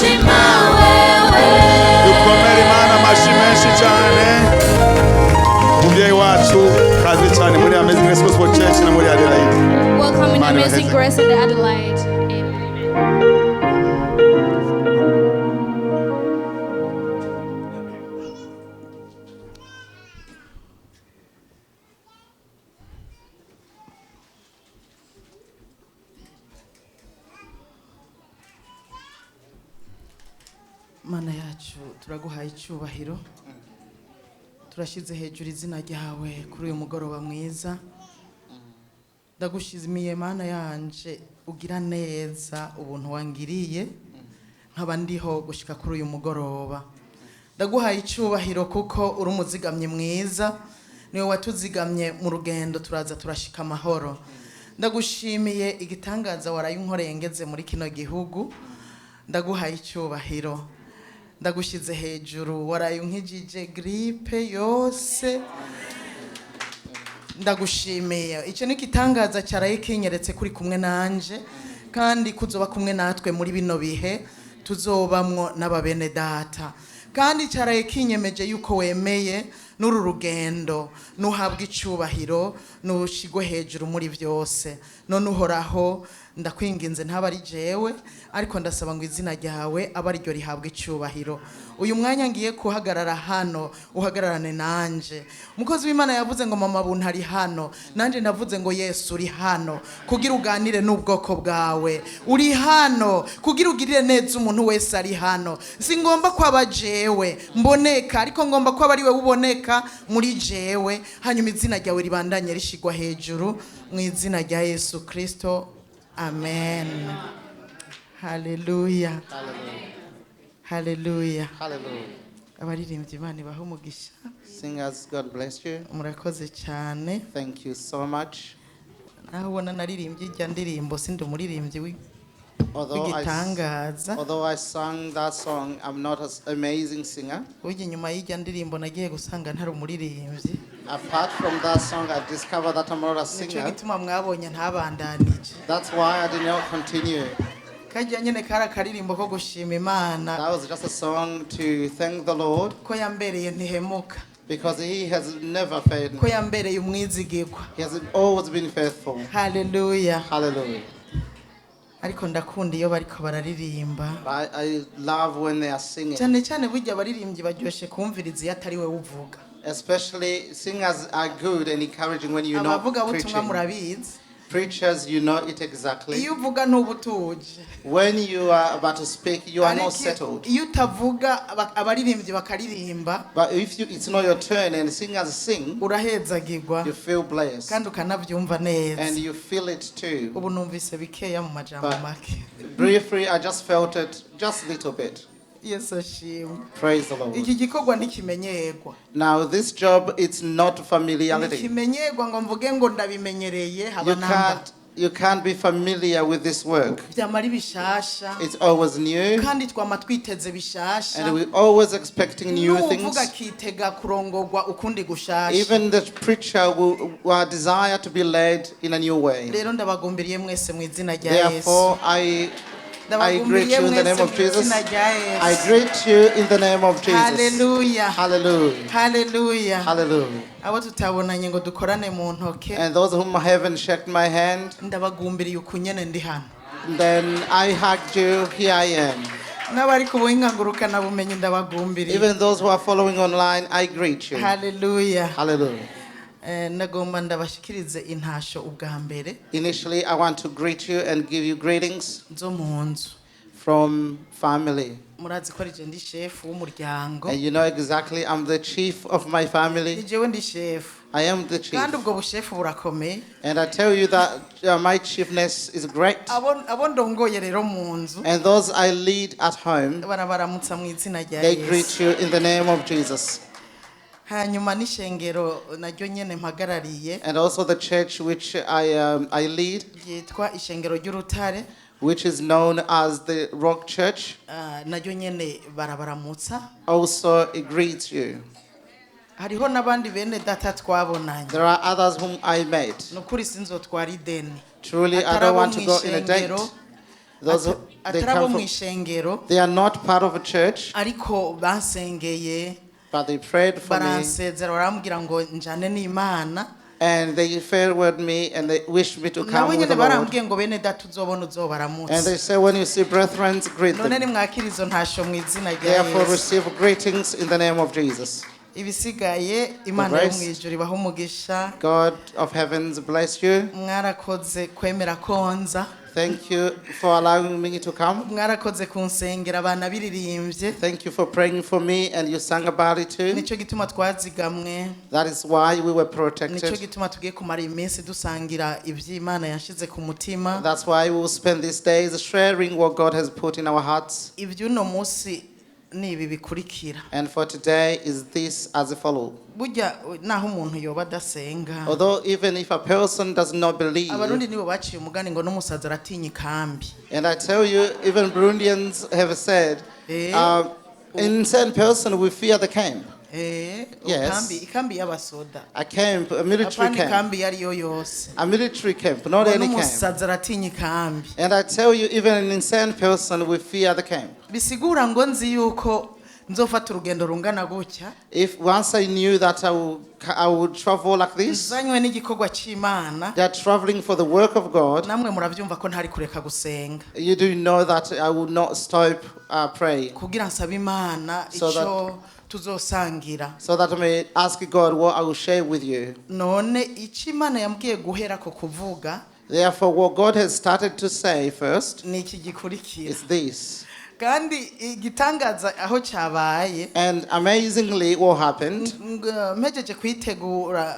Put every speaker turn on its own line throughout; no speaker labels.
Ndagushima wewe.
Dukomere Imana amashyi menshi cyane. Umubyeyi wacu, kaze cyane muri Amazing Grace Gospel Church no muri Adelaide.
Welcome in
Imana
Amazing
ibaheze.
Grace and Adelaide. Amen.
Mana yacu, turaguhaye icyubahiro, turashyize hejuru izina ryawe kuri uyu mugoroba mwiza. Ndagushimiye Mana yanje, ugira neza, ubuntu wangiriye nkaba ndiho gushyika kuri uyu mugoroba. Ndaguhaye icyubahiro kuko uri umuzigamyi mwiza, niwe watuzigamye mu rugendo, turaza turashika amahoro. Ndagushimiye igitangaza waraye unkoreye ngeze muri kino gihugu. Ndaguhaye icyubahiro, ndagushyize hejuru, waraye unkijije grippe yose. Ndagushimiye, icyo ni igitangaza cyaraye kinyeretse kuri kumwe nanje kandi kuzoba kumwe natwe muri bino bihe tuzobamwo n'ababene data, kandi cyaraye kinyemeje yuko wemeye n'uru rugendo. Nuhabwa icyubahiro, nushigwe hejuru muri byose. None Uhoraho, ndakwinginze, ntaba ari jewe, ariko ndasaba ngo izina ryawe abe ariryo rihabwa icyubahiro. Uyu mwanya ngiye kuhagarara hano, uhagararane nanje. Umukozi w'Imana yavuze ngo mama Buntu ari hano, nanjye ndavuze ngo Yesu uri hano kugira uganire n'ubwoko bwawe, uri hano kugira ugirire neza umuntu wese ari hano. Si ngomba ko aba jewe mboneka, ariko ngomba ko aba ari we uboneka muri jewe, hanyuma izina ryawe ribandanye rishigwa hejuru mu izina rya Yesu Kirisito, amen. Haleluya, haleluya.
Hallelujah.
Abaririmbyi, Imana ibahe umugisha.
Singers, God bless you.
Murakoze cyane.
Thank you so much.
Naho ubona naririmbye ijya ndirimbo, sindi umuririmbyi w'igitangaza.
Although I sang that song, I'm not an amazing singer.
Burya inyuma y'ijya ndirimbo nagiye gusanga ntari umuririmbyi.
Apart from that song, I discovered that I'm not a
Nicyo
singer.
gituma mwabonye ntabandanije.
That's why I did not continue.
Kajya nyine kari akaririmbo ko gushima Imana
That was just a song to thank the Lord
ko yambereye ntihemuka,
because He has never failed
ko
me.
yambereye umwizigirwa.
He has always been faithful.
Haleluya.
Hallelujah.
Ariko ndakunda iyo bariko bararirimba.
But I love when they are singing.
Cyane cyane burya abaririmbyi baryoshye kumviriza iyo atari we uvuga.
Especially singers are good and encouraging when you're not
Abavugabutumwa
preaching.
murabizi.
Preachers, you know it exactly.
Iyo uvuga ntuba utuje.
When you are about to speak, you are not
Ariko
settled.
iyo utavuga, abaririmbyi bakaririmba,
But if it's not your turn and singers sing,
urahezagirwa
you feel blessed.
kandi ukanabyumva neza.
And you feel it too.
Ubu numvise bikeya mu majambo make.
Briefly, I just felt it just a little bit.
Yesu ashimwe.
Praise the Lord.
Iki gikorwa ntikimenyerwa.
Now, this job, it's not familiarity.
Ntikimenyerwa ngo mvuge ngo ndabimenyereye haba
You
namba.
can't be familiar with this work.
Byamara ibishasha.
It's always new,
Kandi twama twiteze bishasha.
and we're always expecting new
N'uvuga
things.
akitega kurongorwa ukundi gushasha.
Even the preacher will desire to be led in a new way.
Rero ndabagumbiriye mwese mu izina rya Yesu.
Therefore, I greet
Ndabagumbiriye
you in the name
mwese
of
mu
Jesus.
izina rya
I
Yesu.
greet you in the name of Jesus.
Haleluya.
Hallelujah.
Haleluya.
Hallelujah.
Abo tutabonanye ngo dukorane mu ntoke,
And those whom haven't shaken my hand,
ndabagumbiriye uku nyene ndi hano.
then I hugged you. Here I am.
N'abari ku buhinga ngurukanabumenyi, ndabagumbiriye.
Even those who are following online, I greet you.
Haleluya.
Hallelujah.
Nagomba ndabashikirize intasho ubwa mbere
Initially, I want to greet you and give you greetings
zo mu nzu.
from family.
Murazi ko ari je ndi shefu w'umuryango.
And you know exactly, I'm the chief of my
Ni
family.
jewe ndi shefu.
I am the chief.
Kandi ubwo bushefu burakomeye.
And I tell you that my chiefness is great.
Abo ndongoye rero mu nzu
And those I lead at home,
barabaramutsa mu izina rya
they
Yesu.
greet you in the name of Jesus.
Hanyuma n'ishengero naryo nyene mpagarariye
And also the church which I lead,
ryitwa Ishengero ry'Urutare,
which is known as the Rock Church,
naryo nyene barabaramutsa.
also it greets you.
Hariho n'abandi bene data twabonanye.
There are others whom I met.
Ni ukuri sinzotwara ideni.
Truly, I
Atari
don't
abo
want
mu
to go in a date.
ishengero,
Those who, they
atari abo
come
mu
from,
ishengero,
they are not part of a church,
ariko bansengeye,
but they prayed for me
baransezera, barambwira ngo njane n'Imana.
And they farewelled me and they wished me to come
Nabo
with
nyine
the Lord.
barambwiye ngo bene data uzobona
And
uzobaramutse.
they say, when you see brethren, greet
None
them.
nimwakira izo ntasho mu izina rya
Therefore,
Yesu.
receive greetings in the name of Jesus.
Ibisigaye, Imana yo
rest.
mu ijuru ibahe umugisha.
God of heavens bless you.
Mwarakoze kwemera konza.
Thank you for allowing me to come.
Mwarakoze kunsengera, abana biririmbye.
Thank you for praying for me, and you sang about it too.
Nicyo gituma twazigamwe.
That is why we were
Nicyo
protected.
gituma tugiye kumara iminsi dusangira iby'Imana yashize ku mutima.
That's why we will spend these days sharing what God has put in our hearts.
Iby'uno munsi ni ibi bikurikira.
And for today is this as follow.
Burya naho umuntu yoba adasenga,
Although even if a person does not believe,
Abarundi nibo baciye umugani ngo n'umusazi aratinya ikambi.
And I tell you, even Burundians have said,
Eh?
Insane person will fear the camp. Yes.
Ikambi, ikambi y'abasoda.
A camp, a military
Apana
camp.
ikambi iyo ariyo yose.
A military camp, not
Ngo
any camp.
n'umusazi aratinya ikambi.
And I tell you, even an insane person will fear the camp.
Bisigura ngo nzi yuko nzofata urugendo rungana gutya,
If once I knew that I would travel like this,
nzanywe n'igikorwa cy'Imana,
that traveling for the work of God,
namwe murabyumva ko ntari kureka gusenga
you do know that I will not stop praying.
Kugira nsabe Imana
So
icyo tuzosangira.
So that I may ask God what I will share with you.
None icyo Imana yambwiye guhera ko kuvuga
Therefore, what God has started to say first
ni iki gikurikira.
Is this.
Kandi igitangaza aho cyabaye,
And amazingly, what happened,
mpejeje kwitegura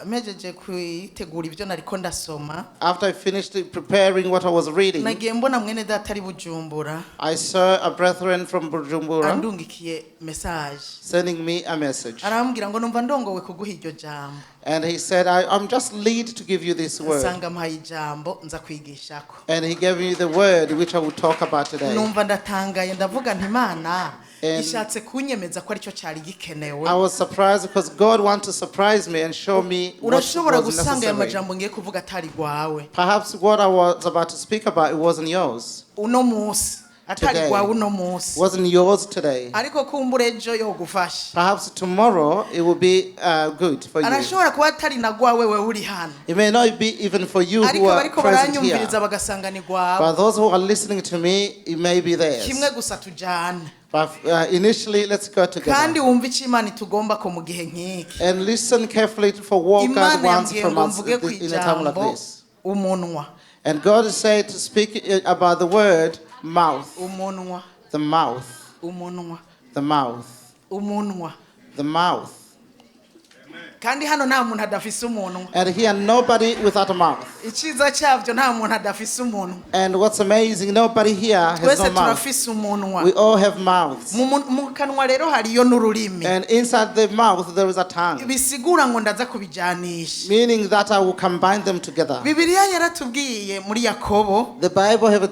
ibyo nariko ndasoma,
after I finished preparing what I was reading,
nagiye mbona mwene data ari Bujumbura
I saw a brethren from Bujumbura
andungikiye message,
sending me a message.
Arambwira ngo numva ndongowe kuguha iryo jambo.
And he said, I'm just lead to give you this word.
Nsanga ampaye ijambo nza kwigishako.
And he gave me the word which I will talk about today.
Numva ndatangaye, ndavuga nti Imana
And
ishatse kunyemeza ko aricyo cyari gikenewe.
I was surprised because God wanted to surprise me and show me what
Urashobora
was
gusanga aya
necessary.
majambo ngiye kuvuga atari gwawe
Perhaps what I was about to speak about, it wasn't yours.
Uno munsi, atari
Today.
gwawe uno munsi,
Wasn't yours today.
ariko kumbura ejo yogufasha.
Perhaps tomorrow it will be good for you.
Arashobora kuba atari na gwawe wewe uri hano,
It may not be even for you who
ariko
are
bariko
present
baranyumviriza
here.
bagasanga ni gwawe.
But those who are listening to me, it may be theirs.
Kimwe gusa, tujane
But initially, let's go
kandi
together.
Wumve icyo Imana itugomba ko mu gihe nk'iki.
And listen carefully for what God
Imana
wants
yambwiye
from
ngo
us
mvuge ku
in a time like
ijambo
this.
umunwa.
And God said to speak about the word mouth.
Umunwa.
The mouth.
Umunwa.
The mouth.
Umunwa.
The mouth.
Kandi hano nta muntu adafise umunwa.
And here, nobody without a mouth.
Icyiza cyabyo, nta muntu adafise umunwa.
And what's amazing, nobody here has
Twese
no mouth.
turafise umunwa.
We all have mouths.
Mu kanwa rero hariyo n'ururimi.
And inside the mouth, there is a tongue,
Bisigura ngo ndaza kubijanisha.
meaning that I will combine them together.
Bibiliya yaratubwiye muri Yakobo
The Bible have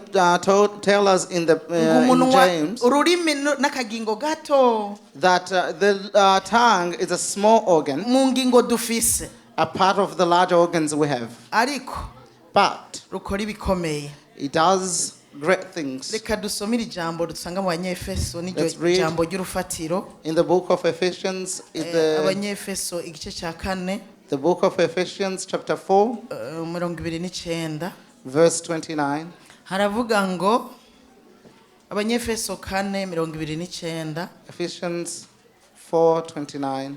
tell us
ngo
in
umunwa,
James
ururimi n'akagingo gato
that the tongue is a small organ,
mu ngingo dufise,
a part of the large organs we have,
ariko
but
rukora ibikomeye.
It does great things.
Reka dusome iri jambo dusanga mu Banyefeso, n'iryo
Let's read.
Jambo ry'urufatiro.
In the book of Ephesians, in the,
Abanyefeso igice cya kane,
the book of Ephesians, chapter 4,
29,
verse 29.
Haravuga ngo Abanyefeso 4:29.
Ephesians 4:29.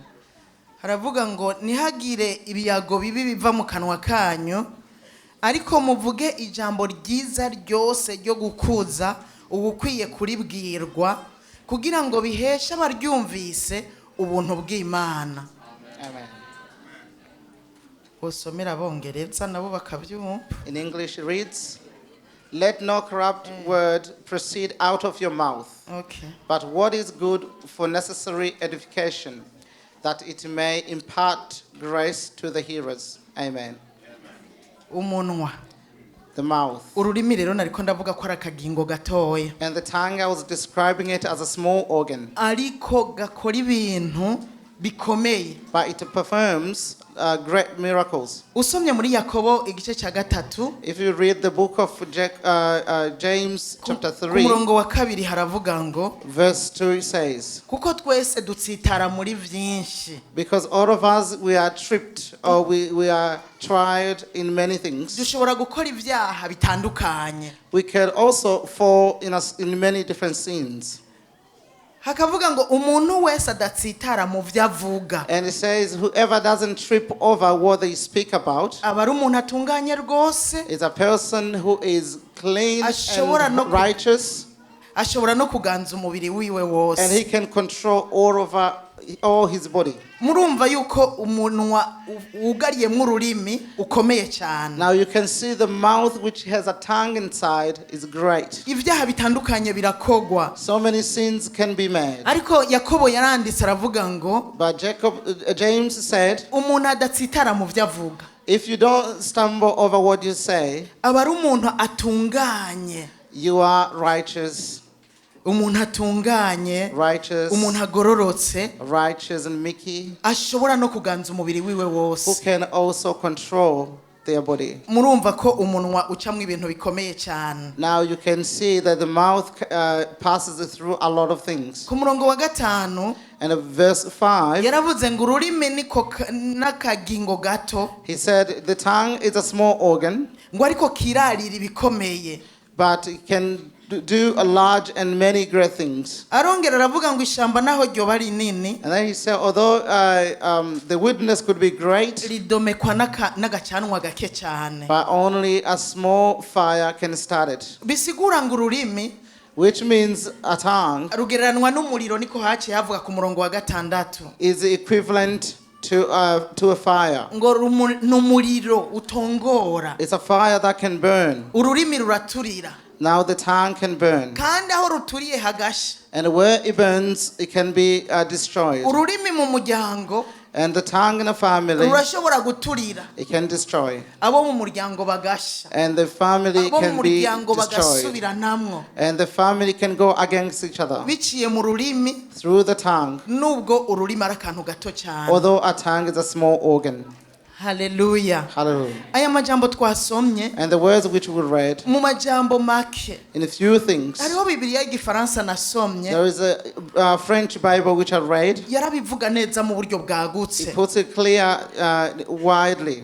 Haravuga ngo ntihagire ibiyago bibi biva mu kanwa kanyu, ariko muvuge ijambo ryiza ryose ryo gukuza ubukwiye kuribwirwa, kugira ngo biheshe abaryumvise ubuntu bw'Imana.
Amen.
Usomera Abongereza nabo bakabyumva.
In English, it reads, "Let no corrupt word proceed out of your mouth, but what is good for necessary edification, that it may impart grace to the hearers." Amen.
Umunwa.
The mouth.
Ururimi rero nariko ndavuga ko ari akagingo gatoya,
And the tongue, I was describing it as a small organ,
ariko gakora ibintu bikomeye.
But it performs great miracles.
Usomye muri Yakobo igice cya 3,
If you read the book of James chapter
ku
3,
murongo wa 2 haravuga ngo,
verse 2 says,
kuko twese dutsitara muri byinshi.
Because all of us, we are tripped or we are tried in many things.
Dushobora gukora ibyaha bitandukanye.
We can also fall in many different sins.
Hakavuga ngo umuntu wese adatsitara mu byo avuga,
And it says, whoever doesn't trip over what they speak about
aba ari umuntu atunganye rwose,
is a person who is clean
Ashobora
and
no ku-
righteous,
ashobora no kuganza umubiri wiwe wose.
and he can control all his body.
Murumva yuko umunwa wugariyemo ururimi ukomeye cyane.
Now you can see the mouth which has a tongue inside is great.
Ibyaha bitandukanye birakogwa.
So many sins can be made.
Ariko Yakobo yaranditse aravuga ngo,
But James said,
umuntu adatsitara mu byo avuga,
if you don't stumble over what you say,
aba ari umuntu atunganye.
you are righteous.
Umuntu atunganye,
Righteous,
umuntu agororotse,
righteous and Mickey,
ashobora no kuganza umubiri wiwe
who
wose.
can also control their body.
Murumva ko umunwa ucamwo ibintu bikomeye cyane.
Now you can see that the mouth passes through a lot of things.
Ku murongo wa 5,
And verse 5,
yaravuze ngo ururimi niko n'akagingo gato,
he said the tongue is a small organ,
ngo ariko kirarira ibikomeye.
but it can do a large and many great things.
Arongera aravuga ngo ishamba naho ryoba rinini,
And then he said, although the wilderness could be great,
ridomekwa n'agacanwa gake cyane.
but only a small fire can start it.
Bisigura ngo ururimi
Which means a tongue
rugereranwa n'umuriro, niko haciye havuga ku murongo wa 6.
is equivalent to a fire.
Ngo n'umuriro utongora.
It's a fire that can burn.
Ururimi ruraturira.
Now the tongue can burn.
Kandi aho ruturiye hagasha.
And where it burns, it can be destroyed.
Ururimi mu muryango
And the tongue in a family,
rurashobora guturira.
it can destroy.
Abo mu muryango bagasha.
And the family
Abo mu
can be
muryango
destroyed.
bagasubiranamwo.
And the family can go against each other
Biciye mu rurimi,
through the tongue.
nubwo ururimi ari akantu gato cyane.
Although a tongue is a small organ.
Hallelujah.
Hallelujah.
Aya majambo twasomye,
And the words which we read,
mu majambo make,
in a few things,
hariho Bibiliya y'igifaransa nasomye,
there is a French Bible which I read.
yarabivuga neza mu buryo bwagutse.
It puts it clear widely.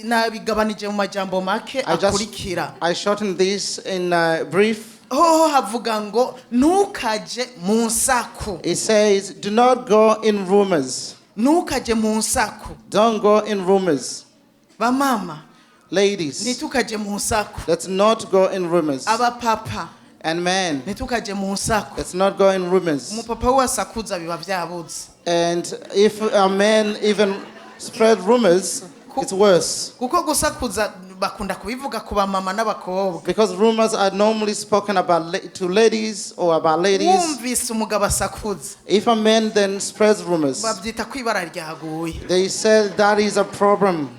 Nabigabanije mu majambo make akurikira.
I shortened this in brief.
Hoho havuga ngo ntukaje mu nsaku.
It says, do not go in rumors.
Ntukaje mu nsaku.
Don't go in rumors.
Bamama,
Ladies,
ntitukaje mu nsaku.
let's not go in rumors.
Abapapa,
And men,
ntitukaje mu nsaku.
let's not go in rumors.
Umupapa wasakuza biba byabuze.
And if a man even spread rumors, it's worse.
Kuko gusakuza bakunda kubivuga ku bamama n'abakobwa.
Because rumors are normally spoken about to ladies or about ladies.
Wumvise umugabo asakuza,
If a man then spreads rumors,
babyita ko ibara ryaguye.
they said that is a problem.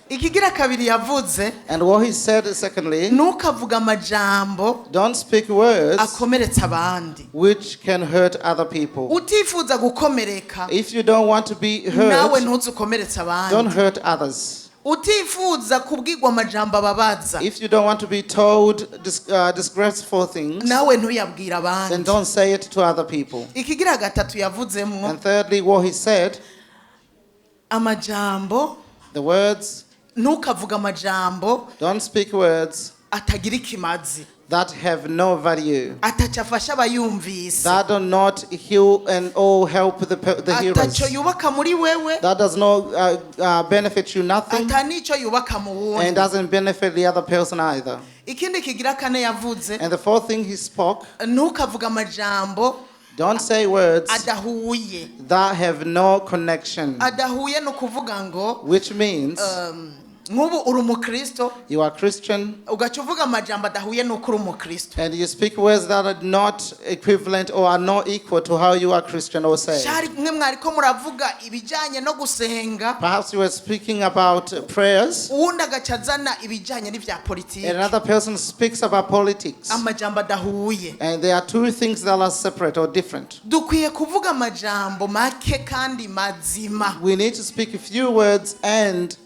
Ikigira kabiri yavuze,
And what he said secondly,
ntukavuga amajambo
don't speak words
akomeretsa abandi.
which can hurt other people.
Utifuza gukomereka,
If you don't want to be
nawe
hurt,
ntuzukomeretsa abandi.
don't hurt others.
Utifuza kubwirwa amajambo ababaza,
If you don't want to be told disgraceful things,
nawe ntuyabwira
then
abandi.
don't say it to other people.
Ikigira gatatu yavuzemwo,
And thirdly, what he said,
amajambo,
the words,
ntukavuga amajambo
don't speak words
atagira ikimazi,
that have no value,
ataco afasha abayumvise,
that do not heal and or help the hearers,
ataco yubaka muri wewe,
that does not benefit you nothing,
ata nico yubaka mu
and
wundi.
doesn't benefit the other person either.
Ikindi kigira kane yavuze,
And the fourth thing he spoke,
ntukavuga amajambo
don't say words
adahuye.
that have no connection,
Adahuye no kuvuga ngo
which means
Nk'ubu uri umukristo,
You are Christian
ugaca uvuga amajambo adahuye n'uko uri umukristo.
And you speak words that are not equivalent or are not equal to how you are Christian or say.
Cyari mwe mwariko muravuga ibijyanye no gusenga,
Perhaps you were speaking about prayers,
uwundi agaca azana ibijyanye n'ibya politiki,
and another person speaks about politics.
Amajambo adahuye.
And there are two things that are separate or different.
Dukwiye kuvuga amajambo make kandi mazima.
We need to speak a few words and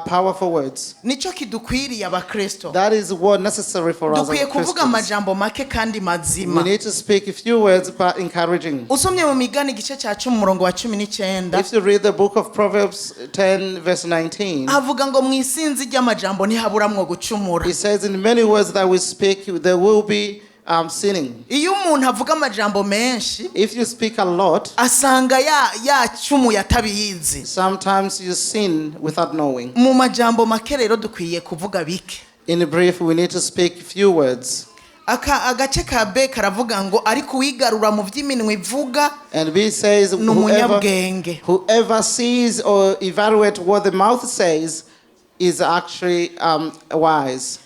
powerful words.
Nicyo kidukwiriye abakristo.
That is what necessary for us as
Dukwiye kuvuga
Christians.
amajambo make kandi mazima.
We need to speak a few words but encouraging.
Usomye mu migani igice cya 10 umurongo wa 19,
If you read the book of Proverbs 10, verse 19,
havuga ngo mu isinzi ry'amajambo ntihaburamwo gucumura.
It says, "In many words that we speak, there will be sinning."
Iyo umuntu avuga amajambo menshi,
If you speak a lot,
asanga ya yacumuye atabizi.
Sometimes you sin without knowing.
Mu majambo make rero dukwiye kuvuga bike.
In brief, we need to speak few words.
Aka agace ka B karavuga ngo ariko uwigarura mu by'iminwa ivuga
And B says,
ni umunyabwenge.
Whoever sees or evaluate what the mouth says is actually wise.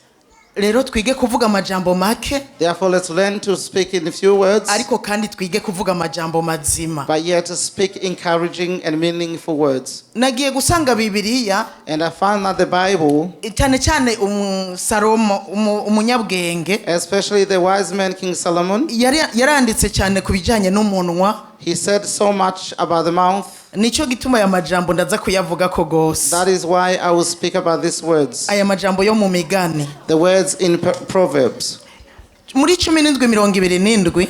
Rero twige kuvuga amajambo make,
Therefore, let's learn to speak in a few words,
ariko kandi twige kuvuga amajambo mazima.
But yet to speak encouraging and meaningful words.
Nagiye gusanga Bibiliya,
And I found that the Bible,
cyane cyane Salomo umunyabwenge,
especially the wise man King Solomon,
yaranditse cyane ku bijyanye n'umunwa.
He said so much about the mouth.
Nicyo gituma aya majambo ndaza kuyavuga ko gose.
That is why I will speak about these words,
Aya majambo yo mu migani,
the words in Proverbs.
Muri 17:27,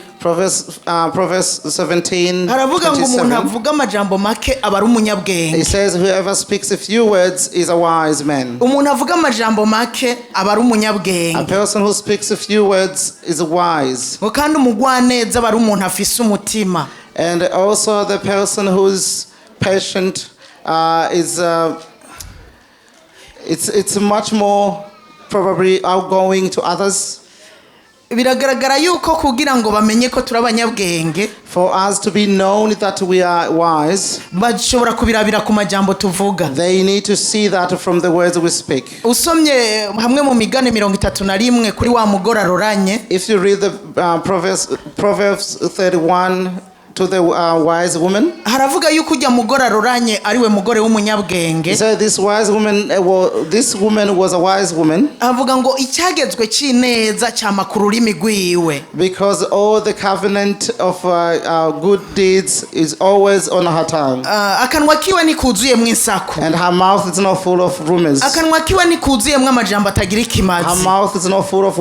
Proverbs 17,
haravuga ngo umuntu
27.
avuga amajambo make aba ari umunyabwenge.
It says, "Whoever speaks a few words is a wise man."
Umuntu avuga amajambo make aba ari
A
umunyabwenge.
person who speaks a few words is wise.
Ngo kandi umugwaneza aba ari umuntu afise umutima.
And also the person who's patient is it's much more probably outgoing to others.
Biragaragara yuko kugira ngo bamenye ko turi abanyabwenge,
For us to be known that we are wise,
bashobora kubirabira ku majambo tuvuga.
They need to see that from the words we speak.
Usomye hamwe mu migani 31 kuri wa mugore aroranye,
If you read the Proverbs 31 to the wise woman,
haravuga yuko ujya mugore aroranye ariwe mugore w'umunyabwenge.
He said this wise woman, well, this woman was a wise woman
Avuga ngo icyagezwe cy'ineza cyama ku rurimi rwiwe.
Because all the covenant of good deeds is always on her tongue,
Ah, akanwa kiwe ntikuzuyemwo insaku,
and her mouth is not full of rumors.
Akanwa kiwe ntikuzuyemwo amajambo atagira
Her
ikimazi,
mouth is not full of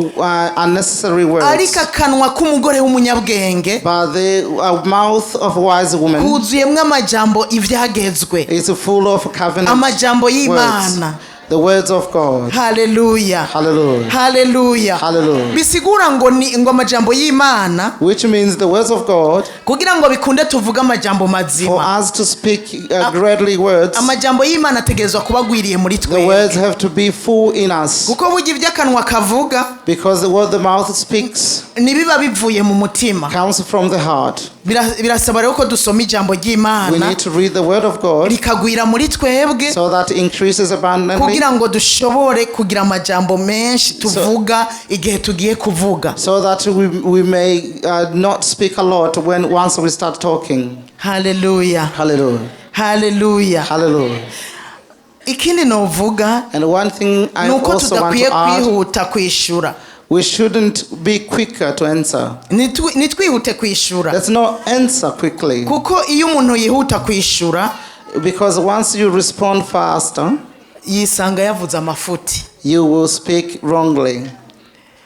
unnecessary words.
Ariko akanwa k'umugore w'umunyabwenge
But the mouth of wise woman
kuzuyemwo amajambo ibyagezwe,
is full of covenant
amajambo
words,
y'Imana.
The words of God.
Haleluya.
Hallelujah.
Haleluya.
Hallelujah.
Bisigura ngo ni ngo amajambo y'Imana,
Which means the words of God,
kugira ngo bikunde tuvuge amajambo
for
mazima,
us to speak greatly words,
amajambo y'Imana ategerezwa kuba agwiriye muri
the
twebwe,
words have to be full in us.
Kuko burya ibyo akanwa kavuga
Because the word the mouth speaks
ntibiba bivuye mu mutima.
Comes from the heart.
Birasaba rero ko dusoma ijambo
We
ry'Imana
need to read the word of God
rikagwira muri twebwe,
so that increases abundantly,
kugira ngo dushobore kugira amajambo menshi tuvuga igihe tugiye kuvuga.
So that we may not speak a lot when once we start talking.
Haleluya.
Hallelujah.
Haleluya.
Hallelujah.
Ikindi novuga
And one thing I
ni uko
also want
tudakwiye
to add,
kwihuta kwishura.
We shouldn't be quicker to answer.
Nitwihute kwishura,
Let's not answer quickly.
Kuko iyo umuntu yihuta kwishura,
Because once you respond faster,
yisanga yavuze amafuti.
You will speak wrongly.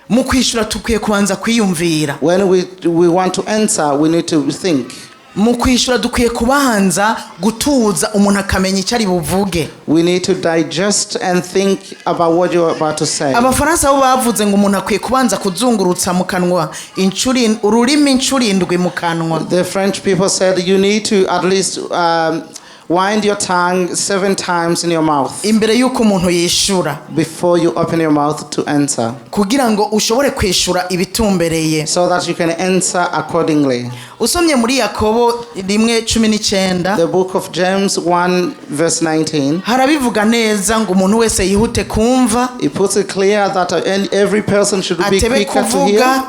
Mu kwishura tukwiye kubanza kwiyumvira.
When we want to answer, we need to think.
Mu kwishyura dukwiye kubanza gutuza umuntu akamenya icyo ari buvuge.
We need to digest and think about what you're about to say.
Abafaransa bo bavuze ngo umuntu akwiye kubanza kuzungurutsa mu kanwa ururimi inshuro indwi mu kanwa.
The French people said you need to at least Wind your tongue seven times in your mouth
imbere y'uko umuntu yishura,
before you open your mouth to answer,
kugira ngo ushobore kwishura ibitumbereye,
so that you can answer accordingly.
Usomye muri Yakobo 1:19,
The book of James 1, verse 19,
harabivuga neza ngo umuntu wese yihute kumva,
it puts it clear that every person should be
atebe
quicker to
kuvuga,
hear,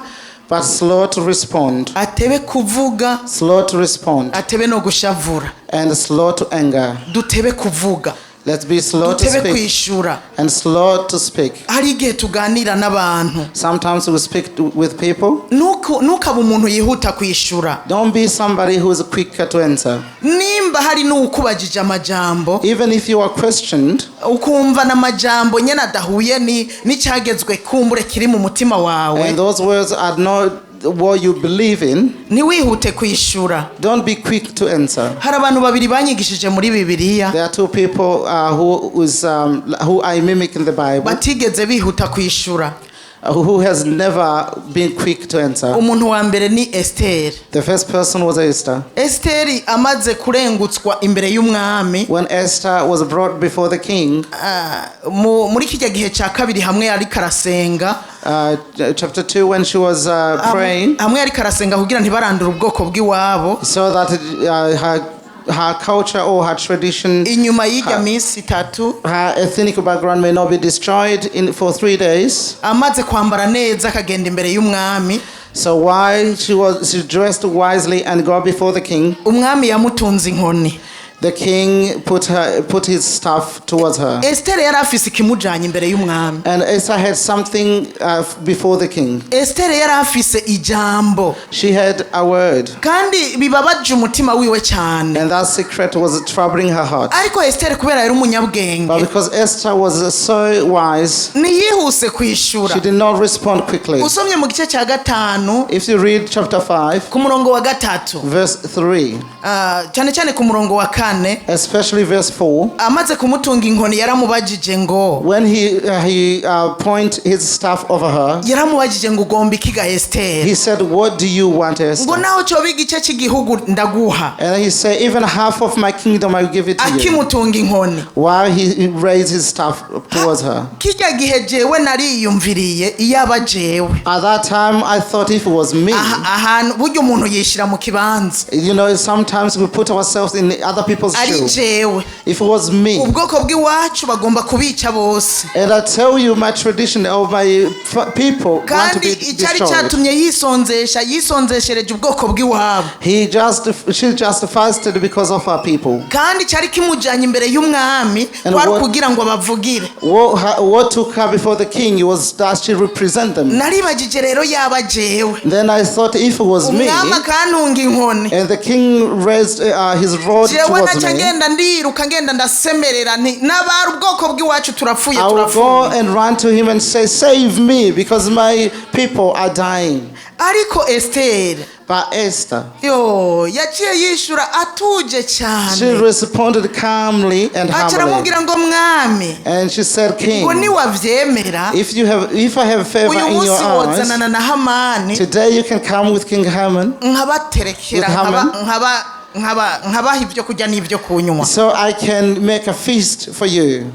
but slow to respond.
Atebe kuvuga,
Slow to respond
atebe no gushavura.
And slow to anger.
Dutebe kuvuga,
Let's be slow to
dutebe
speak
kwishura.
And slow to speak.
Hari igihe tuganira n'abantu.
Sometimes we speak with people.
Ntukabe umuntu yihuta kwishura.
Don't be somebody who is quicker to answer.
Nimba hari n'uwukubajije amajambo,
Even if you are questioned,
ukumva n'amajambo nyine adahuye n'icyagezwe kumbure kiri mu mutima wawe,
and those words are not what you believe in,
ntiwihute kwishura.
Don't be quick to answer.
Hari abantu babiri banyigishije muri Bibiliya
There are two people who I mimic in the Bible,
batigeze bihuta kwishura.
Who has never been quick to answer.
Umuntu wa mbere ni Esiteri.
The first person was Esther.
Esiteri amaze kurengutswa imbere y'umwami,
When Esther was brought before the king,
muri kijya gihe cya kabiri hamwe ariko arasenga,
chapter 2, when she was praying,
hamwe ariko arasenga kugira ntibarandure ubwoko bw'iwabo,
so that her culture or her tradition,
inyuma y'ijya minsi itatu,
her ethnic background may not be destroyed for 3 days.
Amaze kwambara neza akagenda imbere y'umwami,
So while she dressed wisely and got before the king,
umwami yamutunze inkoni.
The king put his staff towards her.
Esiteri yari afise ikimujanye imbere y'umwami.
And Esther had something before the king.
Esiteri yari afise ijambo.
She had a word,
kandi bibabaje umutima wiwe cyane.
And that secret was troubling her heart.
Ariko Esiteri kubera yari umunyabwenge,
But because Esther was so wise,
ntiyihuse kwishura.
She did not respond quickly.
Usomye mu gice cya gatanu,
If you read chapter 5,
ku murongo wa gatatu,
verse 3,
cyane cyane ku murongo wa kane,
especially verse 4,
amaze kumutunga inkoni yaramubajije ngo,
when he point his staff over her,
yaramubajije ngo ugomba iki ga Esiteri?
He said, "What do you want,
Ngo
Esther?"
naho cyoba igice cy'igihugu ndaguha.
And he said, "Even half of my kingdom I will give it to you."
Akimutunga inkoni,
While he raised his staff towards her.
Kijya gihe jewe nariyumviriye iyaba jewe.
At that time, I thought if it was me,
Ahantu burya umuntu yishyira mu kibanza,
sometimes we put ourselves in other people's
ari
shoes.
Jewe,
If it was me,
ubwoko bw'iwacu bagomba kubica bose.
And I tell you, my tradition of my people want to
Kandi
be
icyari
destroyed.
cyatumye yisonzesha yisonzeshereje ubwoko bw'iwabo.
She just fasted because of her people.
Kandi cyari kimujyanye imbere y'umwami
And
kwari kugira ngo abavugire.
What took her before the king was that she represent them.
Naribagije rero yaba jewe,
Then I thought if it was me,
umwami akantunga inkoni,
and the king raised his rod
jewe
towards
naca
me,
ngenda ndiruka ngenda ndasemerera nti n'abari ubwoko bw'iwacu turapfuye,
I will go
turapfuye.
And run to him and say, "Save me, because my people are dying."
Ariko Esiteri,
But Esther,
yo yaciye yishura atuje
she
cyane,
responded calmly and
aca
humbly.
aramubwira ngo mwami,
And she said,
ngo
"King,
niwavyemera,
if I have favor
uyu
in your
munsi
eyes,
wozanana na Hamani,
today you can come with King Haman,
nkabaterekera,
with Haman.
nkabaha ibyo kurya n'ibyo kunywa."
So I can make a feast for you."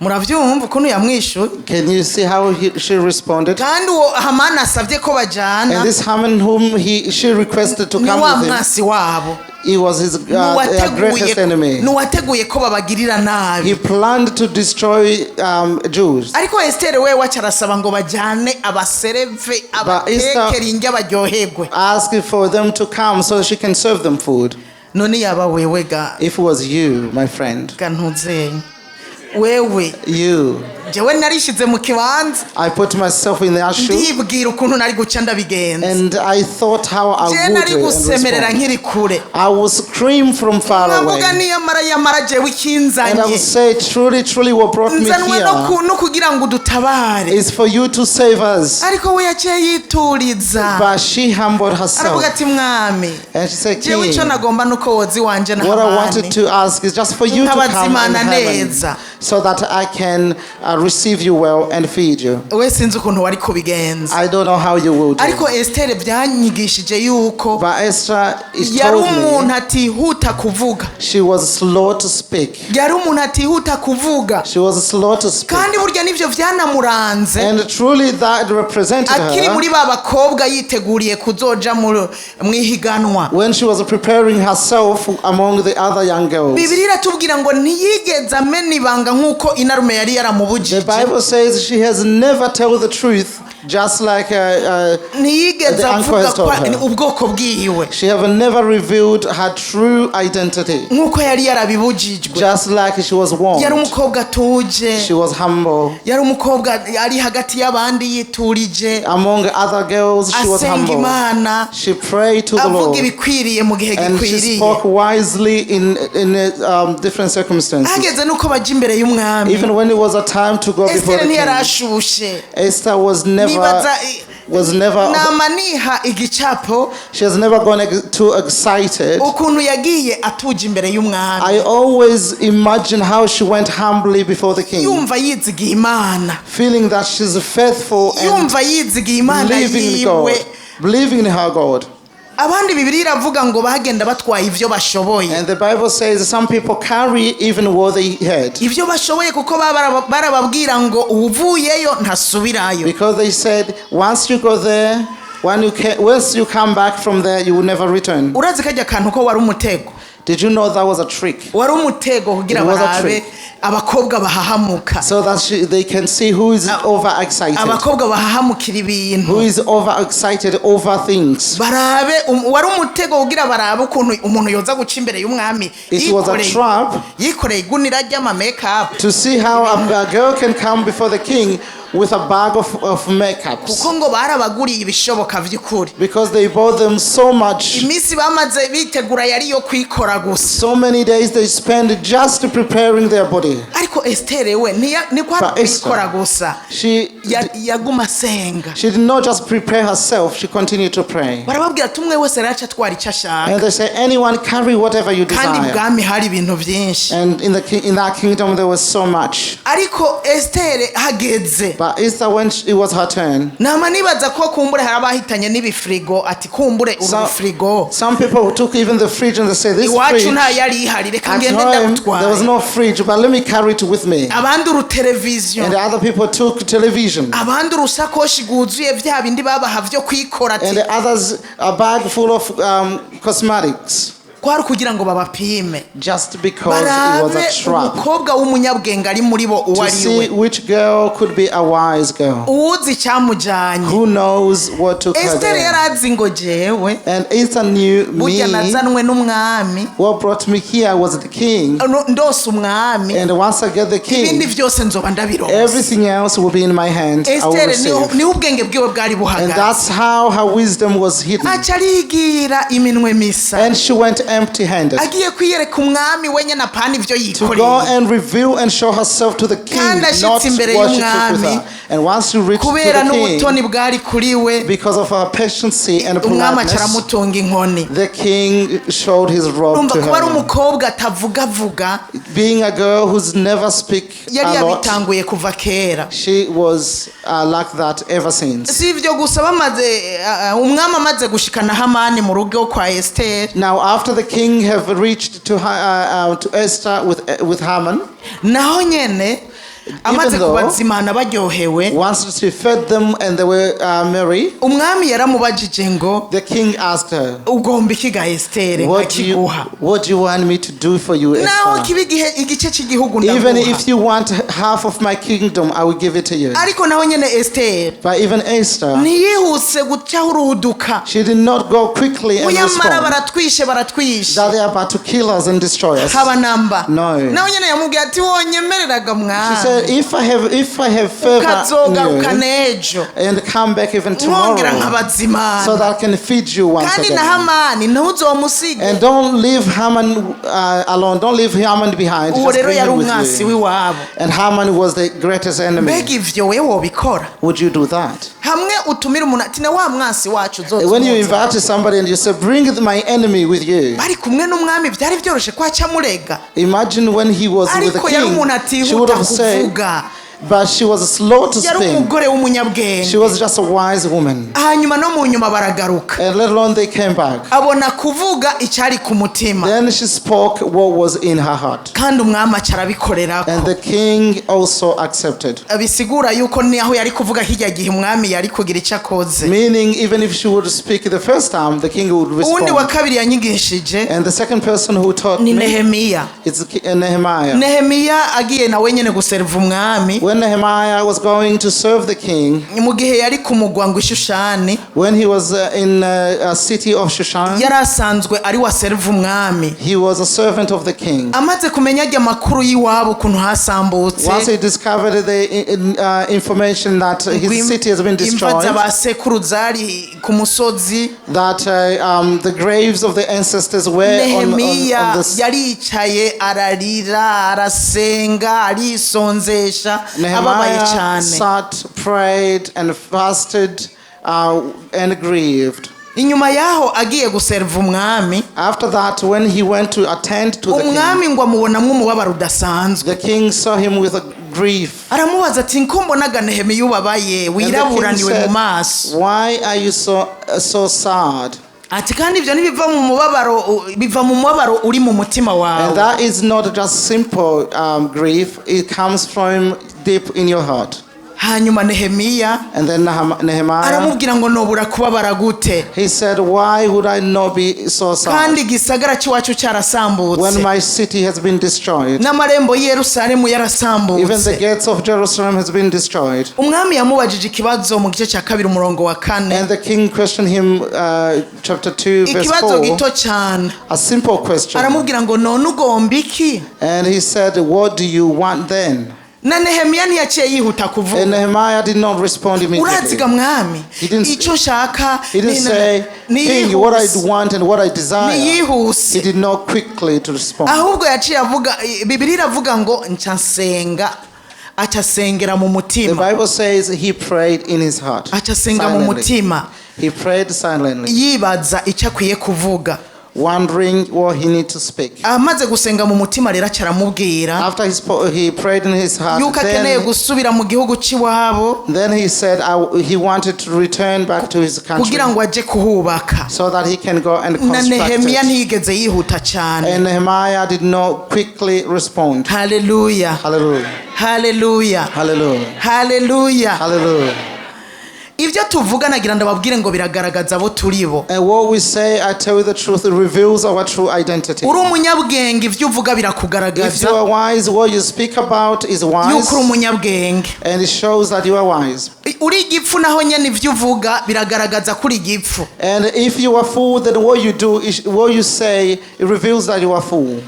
Murabyumva ukuntu yamwishuye?
Can you see how she responded?
Kandi uwo Hamani asabye ko bajyana,
And this Haman, whom she requested to
ni
come
wa
with him,
mwasi wabo,
he was his greatest enemy.
Nuwateguye ko babagirira nabi.
He planned to destroy Jews.
Ariko Esiteri we wacu arasaba ngo bajyane abaserve,
But Esther
abatekere indya baryoherwe.
asked for them to come so she can serve them food.
None yaba wewe ga,
If it was you, my friend,
ga ntuzenye wewe,
you,
jewe narishize mu kibanza,
I put myself in their shoe
ndibwira ukuntu nari guca ndabigenza.
And I thought how I
Je
would
nari
and
gusemerera
respond.
nkiri kure,
I will scream from far away.
nkavuga niyamara yamara jewe
And I
ikinzanye,
will say, "Truly, truly, what brought me
nzanwe no
here
no kugira ngo udutabare.
Is for you to save us."
Ariko we yaciye yituriza,
But she humbled herself.
aravuga ati mwami,
And she said,
jewe
"King,
icyo nagomba nuko woza iwanje na
what I wanted
Hamani
to ask is just for you to come and
nkabazimana
Haman
neza."
So that I can receive you well and feed you.
We sinzi ukuntu wari kubigenza.
I don't know how you will do.
Ariko Esiteri byanyigishije yuko
But Esther is
yari
told
umuntu
me
atihuta kuvuga.
She was slow to speak.
Yari umuntu atihuta kuvuga.
She was slow to speak.
Kandi burya nibyo byanamuranze
And truly that represented
akiri
her
muri ba bakobwa yiteguriye kuzoja mu ihiganwa.
When she was preparing herself among the other young girls.
Bibiliya iratubwira ngo ntiyigeze amena ibanga nk'uko inarume yari
The
yaramubujije.
Bible says she has never told the truth, just like
Ntiyigeze
the uncle
avuga
has told
ko
her.
Ubwoko bwiwe
She have never revealed her true identity,
nk'uko yari yarabibujijwe.
Just like she was
Yari
warned.
umukobwa atuje.
She was humble.
Yari umukobwa ari hagati y'abandi yiturije.
Among other girls, she was
Asenga
humble.
Imana.
She prayed to the
Avuga
Lord.
ibikwiriye mu gihe
And she
gikwiriye.
spoke wisely in different circumstances.
Hageze nuko bajya imbere y'umwami,
Even when it was a time to go before
Esiteri
the king,
ntiyarashushe.
Esther was never
Nibaza
was never
nama niha igicapo
she has never gone too excited.
Ukuntu yagiye atuje imbere y'umwami.
I always imagine how she went humbly before the king,
Yumva yizigiye Imana.
Feeling that she's faithful and
Yumva yizigiye Imana
believing in
yiwe.
God, believing in her God.
Abandi Bibiliya iravuga ngo bagenda batwaye ibyo bashoboye.
And the Bible says some people carry even what they had.
Ibyo bashoboye kuko baba barababwira ngo uvuyeyo ntasubirayo.
Because they said, once you go there, once you come back from there, you will never return.
Urazi kajya kantu ko wari umutego.
Did you know that was a trick?
Wari umutego kugira
It was a
barabe
trick.
Abakobwa bahahamuka.
So that they can see who is overexcited.
Abakobwa bahahamukira ibintu.
Who is overexcited over things.
Barabe wari umutego kugira barabe ukuntu umuntu yoza guca imbere y'umwami
It was a trap
yikoreye igunira ry'ama makeup.
To see how a girl can come before the king with a bag of makeups.
Kuko ngo barabaguriye ibishoboka by'ukuri.
Because they bought them so much.
Iminsi bamaze bitegura yari iyo kwikora gusa.
So many days they spent just preparing their body.
Ariko Esiteri we niko
But Esther,
kwikora gusa. Yaguma asenga.
She did not just prepare herself, she continued to pray.
Barababwira ati umwe wese araca atwara icyo ashaka.
And they say, anyone carry whatever you
Kandi
desire.
ibwami hari ibintu byinshi.
And in that kingdom there was so much.
Ariko Esiteri hageze,
But Esther, when it was her turn,
nama nibaza ko kumbure hari abahitanye n'ibifirigo ati kumbure uru rufirigo
some people who took even the fridge and they say, this
iwacu
fridge,
nta yari ihari reka
at
ngende
home, there was
ndagutwaye.
no fridge, but let me carry it with me.
Abandi uruteleviziyo.
And the other people took television.
Abandi urusakoshi rwuzuye bya bindi babaha byo kwikora ati
And the others, a bag full of cosmetics.
Kwari ukugira ngo babapime.
Just because it was
Barabe
a trap.
Umukobwa w'umunyabwenge ari muri bo uwo
To
ari
see
we.
which girl could be a wise girl.
Uwuzi icyamujyanye.
Who knows what took her
Esiteri
there.
yari azi ngo jewe
And Esther knew
burya
me.
nazanwe n'umwami.
What brought me here was the king.
Ndose umwami.
And once I get the
Ibindi
king,
byose nzoba ndabironse.
Everything else will be in my hand. I will
Esiteri niho
receive.
niho ubwenge bwiwe bwari
And
buhagaze.
that's how her wisdom was hidden.
Aca arigira iminwe misa.
And she went empty handed
Agiye kwiyereka umwami wenyine apana ibyo
to go
yikoreye.
And reveal and show herself to the king,
Kandi ashitse
not
imbere
what she took with
y'umwami,
her. And once she reached to
kubera
the
n'ubutoni
king,
bwari kuri we,
because of her patience and
umwami aca
politeness,
aramutunga inkoni.
The king showed his robe
Urumva
to
kuba ari
her.
Umukobwa atavugavuga,
Being a girl who's never speak
yari
a lot,
yabitanguye kuva kera.
She was like that ever since.
Si ibyo gusa bamaze umwami amaze gushikana Hamani mu rugo kwa Esiteri,
Now, after the king have reached to Esther with Haman,
naho nyene amaze
though-
kubazimana baryohewe,
once she fed them and they were merry,
umwami yaramubajije ngo
the king asked her,
ugomba iki ga Esiteri nkakiguha?
"What do you want me to do for you,
Naho
Esther?
kiba igihe igice cy'igihugu
Even
ndaguha.
if you want half of my kingdom, I will give it to you."
Ariko naho nyene Esiteri
But even Esther,
ntiyihuse gucaho uruduka.
She did not go quickly and
Uyamara
respond
baratwishe baratwishe.
that they are about to kill us and destroy us.
Haba namba.
No.
Naho nyene yamubwiye ati wonyemereraga
She
mwami
said, if I have favor
ukazogaruka
in you
n'ejo
and come back even
mwongera
tomorrow,
nkabazimana.
So that I can feed you once
Kandi na
again."
Hamani ntuzomusige.
And don't leave Haman alone. Don't leave Haman behind.
Uwo
Just
rero
bring
yari
him with
umwasi
you.
w'iwabo.
And Haman was the greatest enemy.
Mbega ivyo we wobikora?
Would you do that?
Hamwe utumira umuntu ati na wa mwasi wacu
When you
uzozumuza.
invite somebody and you say, "Bring my enemy with you."
Bari kumwe n'umwami byari byoroshye ko aca amurega.
Imagine when he was with the
Ariko yari
king.
umuntu
She would
atihuta
have said,
kuvuga.
But she was slow to
Yari
speak.
umugore w'umunyabwenge.
She was just a wise woman.
Hanyuma no mu nyuma baragaruka.
And let alone they came back.
Abona kuvuga icyari ku mutima.
Then she spoke what was in her heart.
Kandi umwami aca arabikorerako.
And the king also accepted.
Bisigura yuko niho yari kuvuga hirya gihe umwami yari kugira icyo akoze.
Meaning, even if she would speak the first time, the king would
Uwundi wa
respond.
kabiri yanyigishije
And the second person who taught
ni
me
Nehemiya.
is Nehemiah.
Nehemiya agiye nawe nyine guseriva umwami.
When Nehemiah was going to serve the king,
Mu gihe yari ku mugwa ngo ishushani,
when he was in a city of Shushan,
yari asanzwe ari wa seriva umwami.
He was a servant of the king.
Amaze kumenya ajya amakuru y'iwabo ukuntu hasambutse,
Once he discovered the information that his city has been
imva
destroyed,
za sekuru zari ku musozi,
that the graves of the ancestors were
Nehemiya
on the
yaricaye, ararira, arasenga, arisonzesha, ababaye
Nehemiah
cyane.
Sat, prayed, and fasted and grieved.
Inyuma yaho agiye guseriva umwami,
After that, when he went to attend to the king,
umwami ngo amubonamwo umubabaro udasanzwe.
The king saw him with a grief.
Aramubaza ati ko mbonaga Nehemiya ubabaye,
And the king
wiraburaniwe mu
said,
maso,
"Why are you so sad?"
ati kandi ibyo ntibiva mu mubabaro, biva mu mubabaro uri mu mutima wawe.
And that is not just simple grief, it comes from deep in your heart.
Hanyuma Nehemiya
And then Nehemiah,
aramubwira ngo nobura kubabara gute
he said, "Why would I not be so sad
kandi igisagara cy'iwacu cyarasambutse,
when my city has been destroyed?
N'amarembo y'i Yerusalemu
Even the
yarasambutse?
Gates of Jerusalem has been destroyed."
Umwami yamubajije ikibazo mu gice cya kabiri umurongo wa kane.
And the king questioned him, chapter 2, verse
Ikibazo
4,
gito cyane.
A simple question.
Aramubwira ngo none ugomba iki?
And he said, "What do you want then?"
Na Nehemiya ntiyaciye yihuta kuvuga.
And Nehemiah did not respond immediately.
Uraziga mwami, icyo nshaka
He didn't say, "King, what I want and what I desire."
Niyihuse.
He did not quickly to respond.
Ahubwo yaciye avuga, Bibiliya iravuga ngo nca nsenga, aca asengera mu
The
mutima.
Bible says he prayed in his heart.
Aca asenga mu
Silently.
mutima.
He prayed silently,
Yibaza icyo akwiye kuvuga.
Wondering what he need to speak.
Amaze gusenga mu mutima rero aca aramubwira
After he prayed in his heart,
yuko akeneye
then,
gusubira mu gihugu cy'iwabo
then he said he wanted to return back to his country
kugira ngo ajye kuhubaka.
So that he can go and
Na
construct
Nehemiya
it.
ntiyigeze yihuta cyane.
And Nehemiah did not quickly respond.
Haleluya.
Hallelujah.
Haleluya.
Hallelujah.
Haleluya.
Hallelujah.
Ibyo tuvuga nagira ndababwire ngo biragaragaza abo turi bo.
And what we say, I tell you the truth, it reveals our true identity.
Uri umunyabwenge ibyo uvuga
If you
birakugaragaza
are wise, what you speak about is
yuko
wise,
uri umunyabwenge.
And it shows that you are wise.
Uri igipfu naho nyine ibyo uvuga biragaragaza ko uri igipfu.
And if you are fool, then what you do, is, what you say, it reveals that you are fool.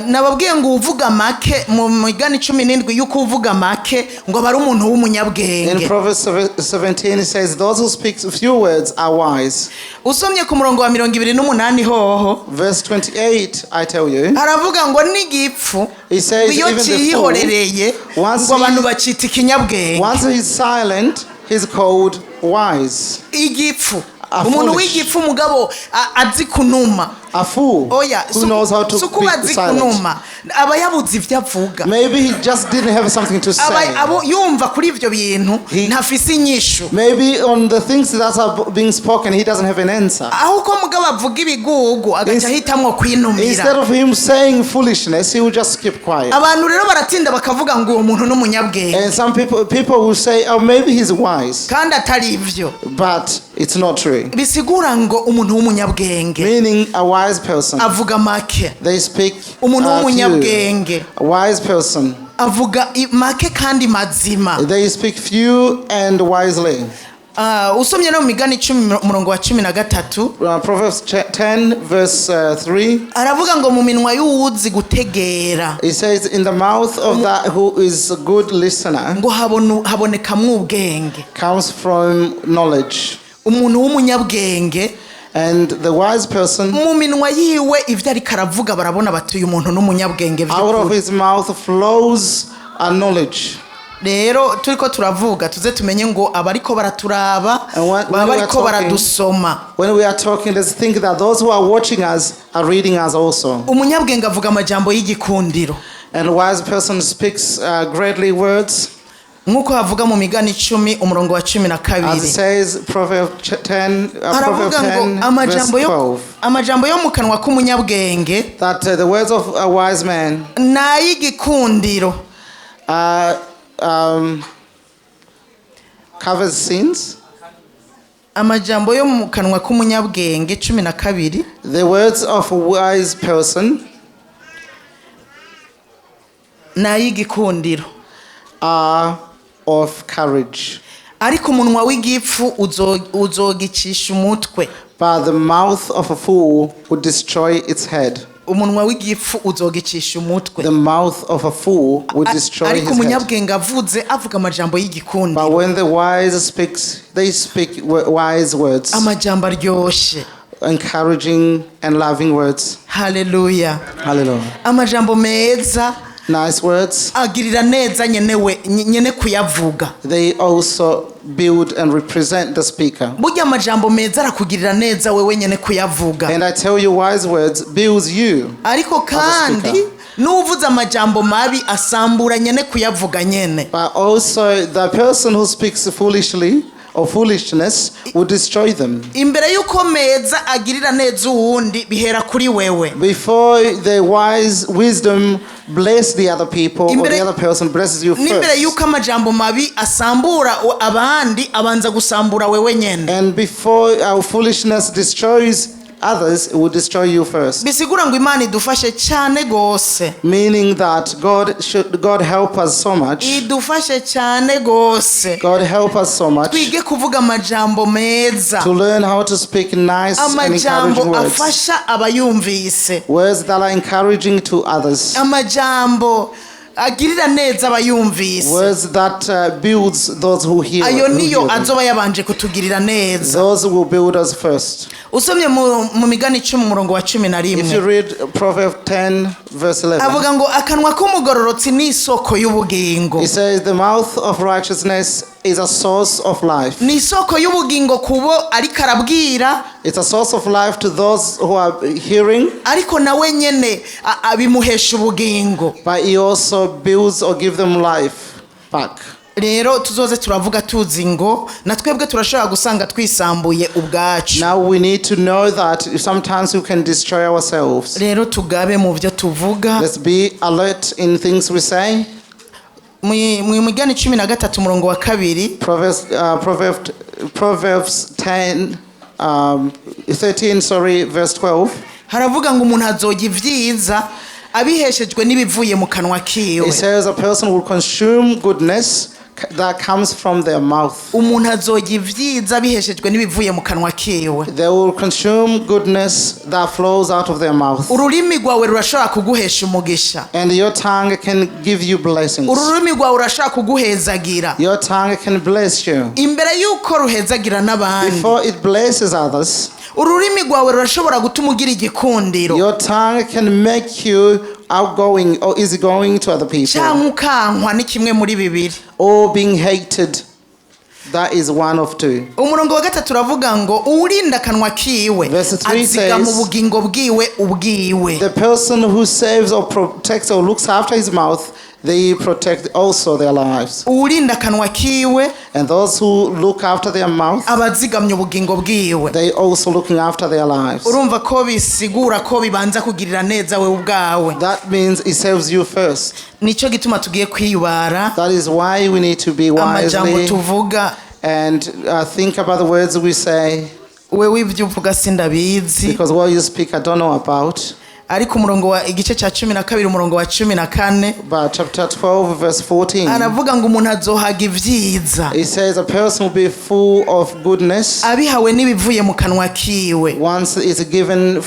Nababwiye ngo uvuga make mu migani 17 yuko uvuga make ngo aba ari umuntu
In
w'umunyabwenge.
Proverbs 17, it says, "Those who speak few words are wise."
Usomye ku murongo wa 28 hoho,
Verse 28, I tell you,
haravuga ngo n'igipfu
it says,
iyo
even the fool,
cyihorereye
once
ngo abantu bacita ikinyabwenge.
Once he's silent, he's called wise.
Igipfu,
A
umuntu
foolish.
w'igipfu mugabo azi kunuma.
A fool
Oya,
who knows how to
si ukuba
be
azi
silent.
kunuma, aba yabuze ibyo avuga.
Maybe he just didn't have something to
Aba
say.
abo yumva kuri ibyo bintu ntafise inyishu.
Maybe on the things that are being spoken, he doesn't have an answer.
Aho uko mugabo avuga ibigugu agaca ahitamwo kwinumira.
Instead of him saying foolishness, he will just keep quiet.
Abantu rero baratinda bakavuga ngo uwo muntu n'umunyabwenge,
And some people will say, "Oh, maybe he's wise."
kandi atari ibyo.
But it's not true.
Bisigura ngo umuntu w'umunyabwenge
Meaning a wise person,
avuga make.
they speak
Umuntu
few.
w'umunyabwenge
A wise person,
avuga make kandi mazima.
They speak few and wisely.
Ah, usomye no mu migani 10 umurongo wa 13,
Proverbs 10, verse 3.
Aravuga ngo mu minwa y'uwuzi gutegera
It says, "In the mouth of that who is a good listener
ngo habonekamwo ubwenge.
Comes from knowledge."
Umuntu w'umunyabwenge,
And the wise person,
mu minwa yiwe ibyo ariko aravuga barabona bati uyu muntu n'umunyabwenge
out of
by'ukuri.
His mouth flows a knowledge.
Rero turiko turavuga tuze tumenye ngo abariko baraturaba
And
baba
when we are
bariko baradusoma.
When we are talking, let's think that those who are watching us are reading us also.
Umunyabwenge avuga amajambo y'igikundiro.
And a wise person speaks greatly words.
Nk'uko havuga mu Migani 10, umurongo wa cumi na
As it
kabiri,
says, Proverbs
haravuga ngo
10, verse
amajambo yo
12,
amajambo yo mu kanwa k'umunyabwenge
that the words of a wise man
ni ay'igikundiro,
covers sins.
Amajambo yo mu kanwa k'umunyabwenge 12,
The words of a wise person
ni ay'igikundiro,
are of courage,
ariko umunwa w'igipfu uzogicisha umutwe.
But the mouth of a fool would destroy its head.
Umunwa w'igipfu uzogicisha umutwe.
The mouth of a fool would destroy
Ariko
his head.
umunyabwenge avuze, avuga amajambo y'igikundiro,
But when the wise speaks, they speak wise words,
amajambo aryoshe,
encouraging and loving words.
Haleluya.
Hallelujah.
Amajambo meza
Nice words.
agirira neza nyenewe, nyene kuyavuga.
They also build and represent the speaker.
Burya amajambo meza arakugirira neza wewe nyene kuyavuga.
And I tell you, wise words builds you.
Ariko kandi
speaker.
n'uvuze amajambo mabi asambura nyene kuyavuga nyene.
But also, the person who speaks foolishly or foolishness will destroy them.
Imbere y'uko meza agirira neza uwundi, bihera kuri wewe.
Before the wise wisdom bless the other people or the other person blesses you
N'imbere
first.
y'uko amajambo mabi asambura abandi, abanza gusambura wewe nyene.
And before our foolishness destroys others, it will destroy you first.
Bisigura ngo Imana idufashe cyane gose.
Meaning that God help us so much.
Idufashe cyane gose.
God help us so much
Twige kuvuga amajambo meza,
to learn how to speak nice and
amajambo
encouraging words.
afasha abayumvise,
Words that are encouraging to others.
Amajambo agirira neza abayumvise.
Words that builds those who hear.
Ayo
Who
niyo
hear them.
azoba yabanje kutugirira neza.
Those who will build us first.
Usomye mu Migani 10, umurongo wa cumi na
If you
rimwe,
read Proverbs 10, verse 11,
avuga ngo akanwa k'umugororotsi ni isoko y'ubugingo.
It says, "The mouth of righteousness is a source of life."
Ni isoko y'ubugingo kubo ariko arabwira,
It's a source of life to those who are hearing,
ariko nawe nyene abimuhesha ubugingo.
But he also builds or gives them life back.
Rero tuzoze turavuga tuzi ngo na twebwe turashobora gusanga twisambuye ubwacu.
Now we need to know that sometimes we can destroy ourselves.
Rero tugabe mu byo tuvuga.
Let's be alert in things we say.
Mu Migani 13, umurongo wa 2,
Proverbs 10, 13, sorry, verse 12.
Haravuga ngo umuntu azojya ibyiza abiheshejwe n'ibivuye mu kanwa kiwe.
It says a person will consume goodness that comes from their mouth.
Umuntu azojya ibyiza abiheshejwe n'ibivuye mu kanwa kiwe.
They will consume goodness that flows out of their mouth.
Ururimi rwawe rurashobora kuguhesha umugisha.
And your tongue can give you blessings.
Ururimi rwawe rurashobora kuguhezagira.
Your tongue can bless you.
Imbere y'uko ruhezagira n'abandi,
Before it blesses others,
ururimi rwawe rurashobora gutuma ugira igikundiro,
your tongue can make you outgoing or easygoing to other people.
Cyangwa ukankwa, ni kimwe muri bibiri.
Or being hated. That is one of two.
Umurongo wa 3 uravuga ngo uwurinda akanwa kiwe
Verse 3
azigama
says,
ubugingo bwiwe ubwiwe.
The person who saves or protects or looks after his mouth, they protect also their lives.
Uwurinda akanwa kiwe
And those who look after their mouth,
aba azigamye ubugingo bwiwe.
They also looking after their lives.
Urumva ko bisigura ko bibanza kugirira neza wewe ubwawe.
That means it saves you first.
Nicyo gituma tugiye kwiyubara
That is why we need to be
amajambo
wisely
tuvuga.
And think about the words we say.
Wewe ibyo uvuga sindabizi.
Because what you speak, I don't know about.
Ariko umurongo wa igice cya 12, umurongo wa 14,
But chapter 12, verse 14,
aravuga ngo umuntu azohaga ibyiza
it says a person will be full of goodness
abihawe n'ibivuye mu kanwa kiwe.
Once it's given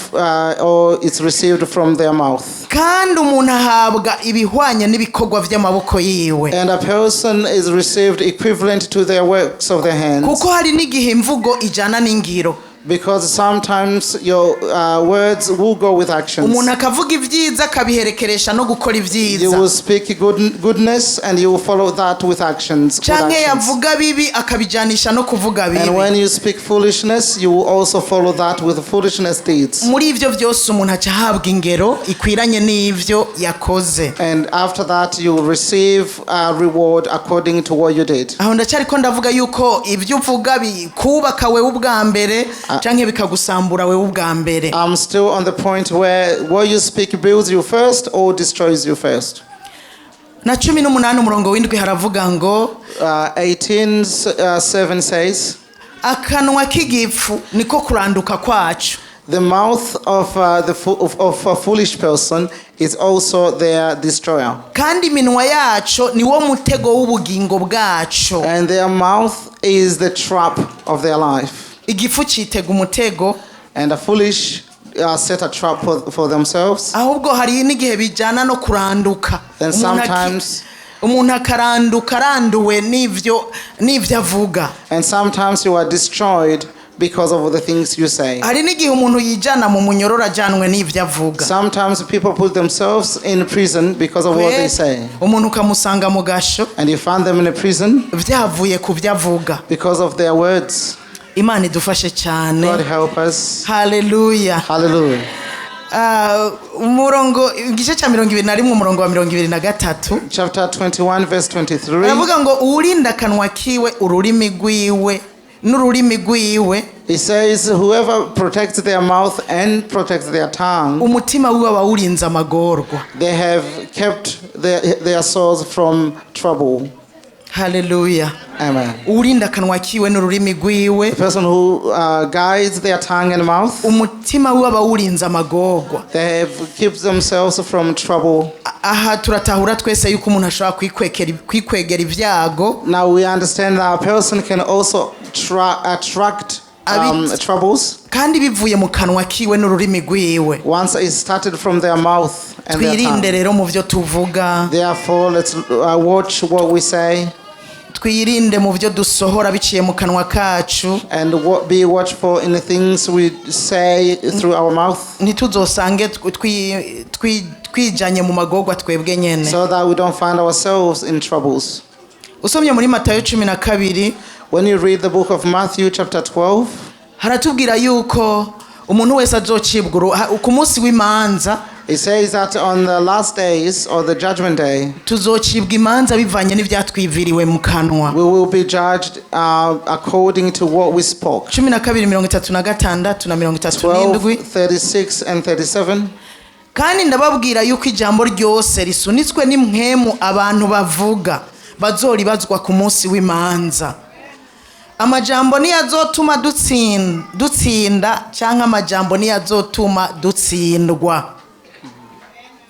or it's received from their mouth.
Kandi umuntu ahabwa ibihwanye n'ibikorwa by'amaboko yiwe.
And a person is received equivalent to their works of their hands.
Kuko hari n'igihe imvugo ijana n'ingiro.
Because sometimes your words will go with actions.
Umuntu akavuga ibyiza akabiherekeresha no gukora
You
ibyiza
will speak goodness and you will follow that with actions. Good
canke
actions.
Yavuga bibi akabijanisha no kuvuga
And
bibi.
When you speak foolishness, you will also follow that with foolishness deeds.
Muri ivyo byose umuntu aca ahabwa ingero ikwiranye n'ivyo yakoze.
And after that, you will receive a reward according to what you did.
Aho ndacyariko ndavuga yuko ibyo uvuga bikubaka wewe ubwa mbere canke bikagusambura wewe ubwa mbere.
I'm still on the point where what you speak builds you first or destroys you first.
Na 18 umurongo w'indwi haravuga ngo
18 7 says,
akanwa k'igipfu niko kuranduka kwacu.
The mouth of, the fo- of a foolish person is also their destroyer.
Kandi iminwa yaco niwo mutego w'ubugingo bwaco.
And their mouth is the trap of their life.
Igifu citega umutego.
And the foolish set a trap for themselves.
Ahubwo hari n'igihe bijyana no kuranduka.
Then
Umuntu aki-
sometimes,
umuntu akaranduka aranduwe n'ivyo avuga.
And sometimes you are destroyed because of the things you say.
Hari n'igihe umuntu yijana mu munyororo ajyanwe n'ivyo avuga.
Sometimes people put themselves in prison because of what they say.
Umuntu ukamusanga mu gasho
And you find them in a prison
byavuye ku byo avuga.
Because of their words.
Imana idufashe cyane.
God help us.
Haleluya.
Hallelujah.
Ah, umurongo igice cya 21 umurongo wa 23.
Chapter 21, verse 23.
Aravuga ngo uwurinda akanwa kiwe ururimi rwiwe n'ururimi rwiwe
It says, "Whoever protects their mouth and protects their tongue,
umutima wiwe aba awurinze amagorwa.
They have kept their souls from trouble."
Haleluya.
Amen.
Uwurinda akanwa kiwe n'ururimi rwiwe
The person who guides their tongue and mouth,
umutima wiwe aba awurinze amagorwa.
They have kept themselves from trouble.
Aha turatahura twese yuko umuntu ashobora kwikwegera ibyago.
Now we understand that a person can also attract troubles
kandi bivuye mu kanwa kiwe n'ururimi rwiwe.
Once it started from their mouth and their
Twirinde
tongue.
rero mu byo tuvuga.
Therefore, let's watch what we say
Twirinde mu byo dusohora biciye mu kanwa kacu.
And be watchful in the things we say through our mouth
ntituzosange twijanye mu magorwa twebwe nyene.
So that we don't find ourselves in troubles.
Usomye muri Matayo 12
When you read the book of Matthew, chapter 12,
haratubwira yuko umuntu wese azocibwa ku munsi w'imanza.
It says that on the last days or the judgment day,
tuzocibwa imanza bivanye n'ibyatwiviriwe mu kanwa.
We will be judged according to what we spoke.
12:36 na 37.
12, 36, and 37.
Kandi ndababwira yuko ijambo ryose risunitswe n'impwemu abantu bavuga bazoribazwa ku munsi w'imanza. Amajambo niyo azotuma dutsinda cyangwa amajambo niyo azotuma dutsindwa.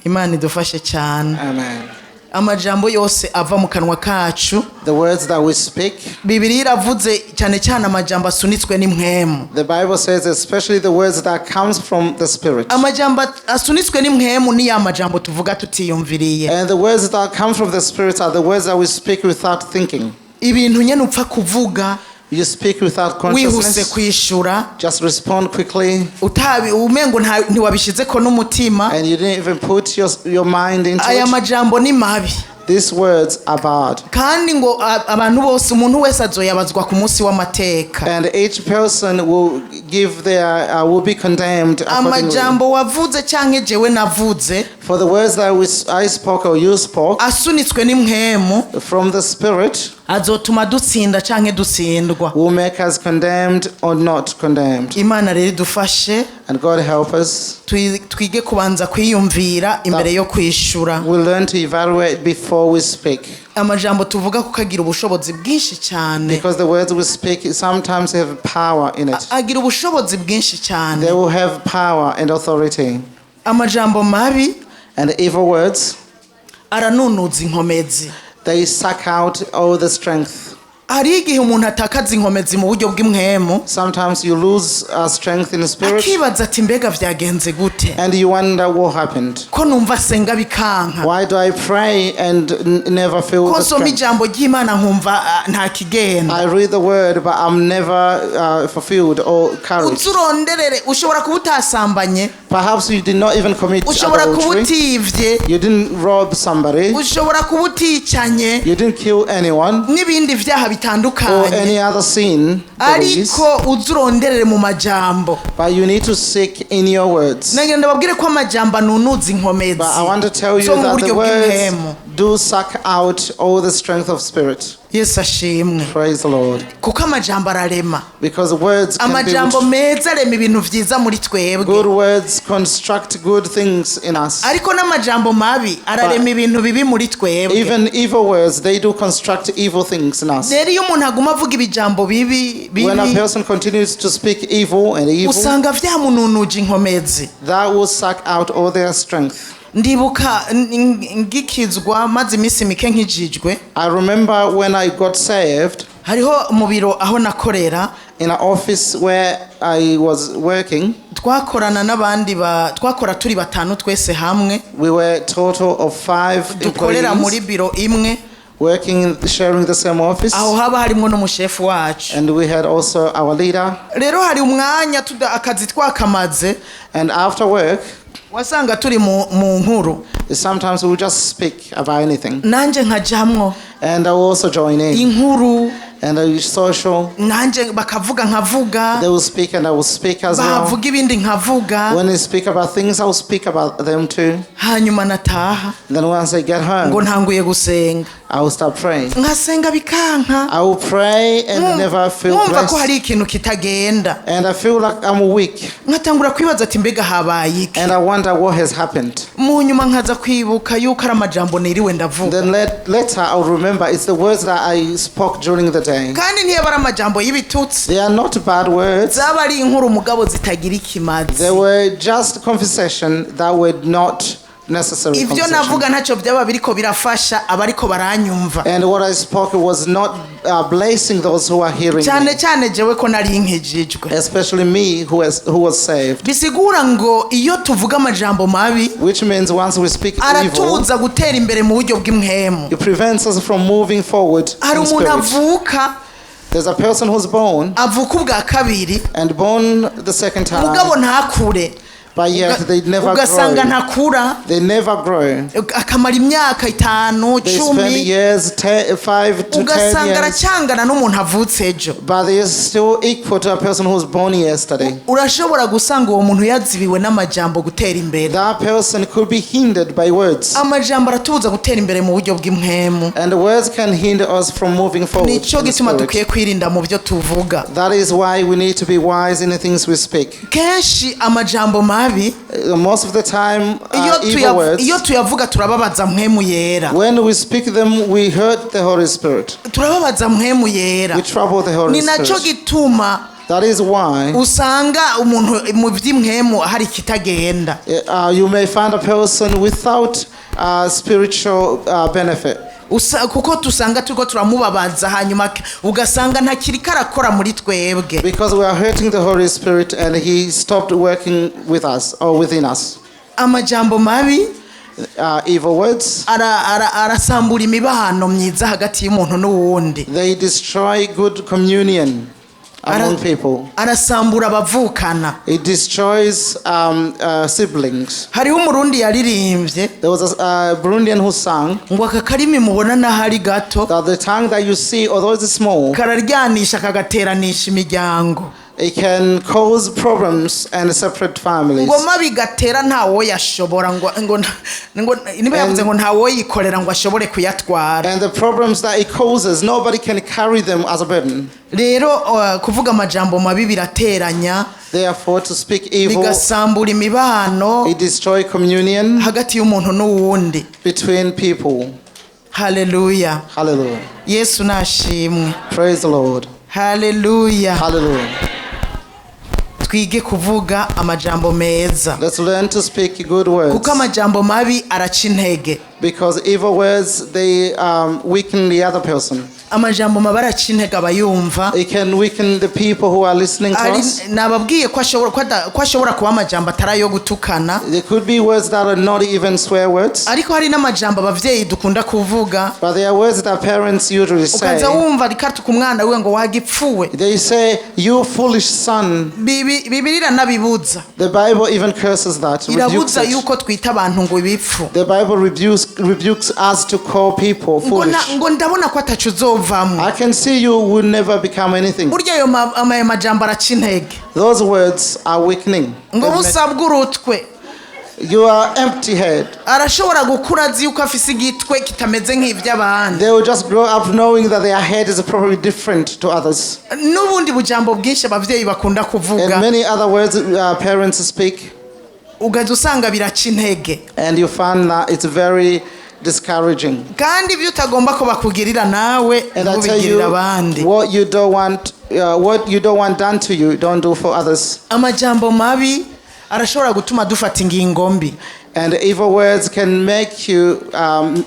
Imana idufashe cyane.
Amen.
Amajambo yose ava mu kanwa kacu
The words that we speak,
Bibiliya iravuze cyane cyane amajambo asunitswe n'impwemu.
The Bible says, especially the words that comes from the Spirit.
Amajambo asunitswe n'impwemu ni ya majambo tuvuga tutiyumviriye.
And the words that come from the Spirit are the words that we speak without thinking.
Ibintu nyine upfa kuvuga
You speak without
wihuse
consciousness.
kwishura
Just respond quickly.
utabi umengo ntiwabishizeko n'umutima.
And you didn't even put your mind into
Aya
it.
majambo ni mabi.
These words are bad.
Kandi ngo abantu bose umuntu wese azoyabazwa ku munsi w'amateka.
And each person will be condemned accordingly.
Amajambo wavuze cyangwa jewe navuze
For the words that I spoke or you spoke
asunitswe n'impwemu
from the Spirit
azotuma dutsinda cyangwa dutsindwa.
Will make us condemned or not condemned.
Imana rero idufashe.
And God help us.
Twige kubanza kwiyumvira imbere yo kwishura.
We learn to evaluate before we speak.
Amajambo tuvuga kuko agira ubushobozi bwinshi cyane.
Because the words we speak sometimes have power in it.
Agira ubushobozi bwinshi cyane.
They will have power and authority.
Amajambo mabi
And the evil words,
aranunuza inkomezi.
They suck out all the strength.
Hari igihe umuntu atakaza inkomezi mu buryo bw'impwemu,
Sometimes you lose strength in the spirit
akibaza ati mbega vyagenze gute,
and you wonder what happened.
ko numva senga bikanka,
Why do I pray and never feel
ko
the
nsoma
strength?
ijambo ry'Imana nkumva nta kigenda.
I read the word, but I'm never fulfilled or carried.
Uze uronderere, ushobora kuba utasambanye,
Perhaps you did not even commit
ushobora kuba
adultery.
utivye,
You didn't rob somebody.
ushobora kuba uticanye,
You didn't kill anyone
n'ibindi vyaha
or
bitandukanye,
any other sin there is.
ariko uze uronderere mu majambo.
But you need to seek in your words.
Nagira ndababwire ko amajambo anunuza inkomezi
But I want to tell you
zo mu
that
buryo
the words
bw'impwemu.
do suck out all the strength of spirit.
Yesu ashimwe.
Praise the Lord.
Kuko amajambo ararema.
Because words can
Amajambo
build.
meza arema ibintu vyiza muri twebwe,
Good words construct good things in us.
ariko n'amajambo mabi ararema ibintu bibi muri twebwe.
Even evil words, they do construct evil things in us.
Rero iyo umuntu aguma avuga ibijambo bibi
When a
bibi,
person continues to speak evil and evil,
usanga vyamununuje inkomezi.
that will suck out all their strength.
Ndibuka ngikizwa, maze iminsi mike nkijijwe,
I remember when I got saved
hariho mu biro aho nakorera,
in an office where I was working.
Twakorana n'abandi ba twakora turi batanu twese hamwe,
We were a total of 5
dukorera muri
employees
biro imwe.
Working, sharing the same office.
Aho haba harimo n'umushefu wacu.
And we had also our leader.
Rero hari umwanya akazi twakamaze,
And after work,
wasanga turi mu nkuru.
Sometimes we would just speak about anything.
Nanjye nkajamwo.
And I will also join in.
Inkuru.
And I was social.
Nanjye bakavuga nkavuga.
They will speak and I will speak as well.
Bavuga ibindi nkavuga.
When they speak about things, I will speak about them too.
Hanyuma nataha,
Then once I get
ngo
home,
ntanguye gusenga,
I will start praying.
Nkasenga bikanka.
I will pray and never feel
Nkumva ko
blessed.
hari ikintu kitagenda.
And I feel like I'm weak.
Nkatangura kwibaza ati mbega habaye iki?
And I wonder what has happened.
Mu nyuma nkaza kwibuka yuko ari amajambo niriwe ndavuga.
Then later I'll remember it's the words that I spoke during the day.
Kandi ntiyaba ari amajambo y'ibitutsi,
They are not bad words.
zaba ari inkuru mugabo zitagira ikimazi.
They were just conversation that were not necessary
Ibyo
conversation.
navuga ntacyo byaba biriko birafasha abariko baranyumva,
And what I spoke was not blessing those who are hearing
cyane
me,
cyane jewe ko nari nkijijwe.
Especially me who was saved.
Bisigura ngo iyo tuvuga amajambo mabi,
Which means once we speak evil,
aratubuza gutera imbere mu buryo bw'impwemu.
It prevents us from moving forward
Hari
in
umuntu
spirit.
avuka,
There's a person who's born
avuka ubwa kabiri,
and born the second time,
mugabo ntakure,
but yet they never
ugasanga
grow.
ntakura,
They never grow.
Akamara imyaka 5,
They spend
10,
years, 5 to 10
ugasanga
years,
aracyangana n'umuntu avutse ejo.
But they are still equal to a person who's born yesterday.
Urashobora gusanga uwo muntu yazibiwe n'amajambo gutera imbere.
That person could be hindered by words.
Amajambo aratubuza gutera imbere mu buryo bw'impwemu.
And the words can hinder us from moving forward
Nicyo
in the
gituma
spirit.
dukwiye kwirinda mu byo tuvuga.
That is why we need to be wise in the things we speak.
Kenshi amajambo mabi,
Most of the time,
iyo
evil words,
iyo tuyavuga turababaza mpwemu yera.
When we speak them, we hurt the Holy Spirit.
Turababaza mpwemu yera.
We trouble the Holy
Ni nacyo
Spirit.
gituma
That is why
usanga umuntu mu by'impwemu hari ikitagenda.
You may find a person without spiritual benefit.
Kuko tusanga turiko turamubabaza, hanyuma ugasanga ntakiri karakora muri twebwe.
Because we are hurting the Holy Spirit and He stopped working with us or within us.
Amajambo mabi
Evil words,
arasambura imibano myiza hagati y'umuntu n'uwundi.
They destroy good communion among people.
Arasambura abavukana.
It destroys siblings.
Hariho umurundi yaririmbye
There was a Burundian who sang
ngo aka karimi mubona n'ahari gato,
that the tongue that you see, although it's small,
kararyanisha kagateranisha imiryango,
it can cause problems and separate families.
Ngoma bigatera ntawo yashobora ngo niba yavuze ngo ntawo yikorera ngo ashobore kuyatwara.
And the problems that it causes, nobody can carry them as a burden.
Rero kuvuga amajambo mabi birateranya,
Therefore, to speak evil,
bigasambura imibano
it destroys communion
hagati y'umuntu n'uwundi.
Between people.
Haleluya.
Hallelujah.
Yesu nashimwe.
Praise the Lord.
Haleluya.
Hallelujah.
Twige kuvuga amajambo meza,
Let's learn to speak good words.
Kuko amajambo mabi araca intege.
Because evil words, they weaken the other person.
Amajambo mabi araca intege abayumva.
It can weaken the people who are listening to
Ari-
us.
Nababwiye ko ashobora ko ada- ko ashobora kuba amajambo atari ayo gutukana.
There could be words that are not even swear words,
Ariko hari n'amajambo abavyeyi dukunda kuvuga.
But there are words that parents usually say.
Ukaza wumva rikatuka umwana wiwe ngo wagipfuwe.
They say, "You foolish son."
Bibiliya iranabibuza.
The Bible even curses that, rebukes
Irabuza
it.
Yuko twita abantu ngo ibipfu.
The Bible rebukes us to call people
Ngo na-
foolish.
ngo ndabona ko ataco uzovamwo.
"I can see you will never become anything."
Burya ayo majambo araca intege.
Those words are weakening.
Ngo busa bw'urutwe.
"You are empty head."
Arashobora gukura azi yuko afise igitwe kitameze nk'ivy'abandi.
They will just grow up knowing that their head is probably different to others.
N'ubundi bujambo bwinshi abavyeyi bakunda kuvuga.
And many other words parents speak,
Ugaza usanga biraca intege.
And you find that it's very discouraging.
Kandi ibyo utagomba ko bakugirira nawe
And I tell
ntubigirire
you,
abandi.
what you don't want done to you, don't do for others.
Amajambo mabi arashobora gutuma dufata ingingo mbi.
And evil words can make you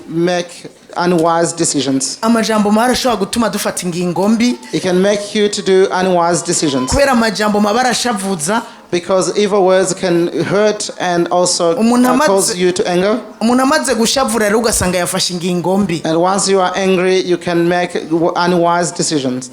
make unwise decisions.
Amajambo mabi arashobora gutuma dufata ingingo mbi.
It can make you to do unwise decisions
Kubera amajambo mabi arashavuza.
Because evil words can hurt and also
Umuntu
cause you to anger.
Umuntu amaze gushavura rero ugasanga yafashe ingingo mbi.
And once you are angry, you can make unwise decisions.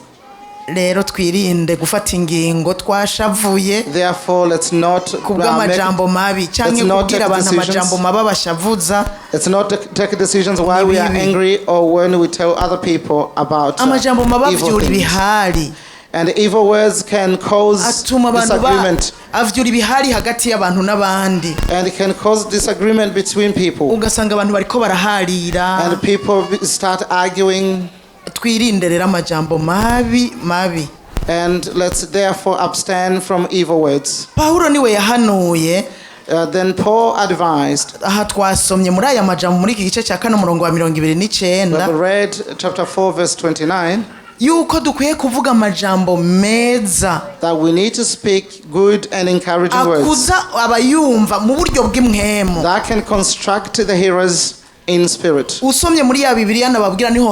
Rero twirinde gufata ingingo twashavuye
Therefore, let's not
ku bw'amajambo mabi cyangwa
let's not
kubwira
take
abantu
decisions.
Amajambo mabi abashavuza.
Let's not take decisions while we are
Ni bibi.
Angry or when we tell other people about
Amajambo mabi
evil
avyura
things.
ibihari.
And evil words can cause
Atuma abantu ba
disagreement.
Avyura ibihari hagati y'abantu n'abandi.
And it can cause disagreement between people.
Ugasanga abantu bariko baraharira.
And people start arguing.
Twirinde rero amajambo mabi mabi.
And let's therefore abstain from evil words.
Pawulo niwe yahanuye.
Then Paul advised.
Aha twasomye muri aya majambo muri iki gice cya kane umurongo wa mirongo ibiri
We
n'icyenda
have read chapter 4, verse 29,
yuko dukwiye kuvuga amajambo meza
that we need to speak good and encouraging words
akuza abayumva mu buryo bw'impwemu.
That can construct the hearers in spirit.
Usomye muri ya Bibiliya nababwira niho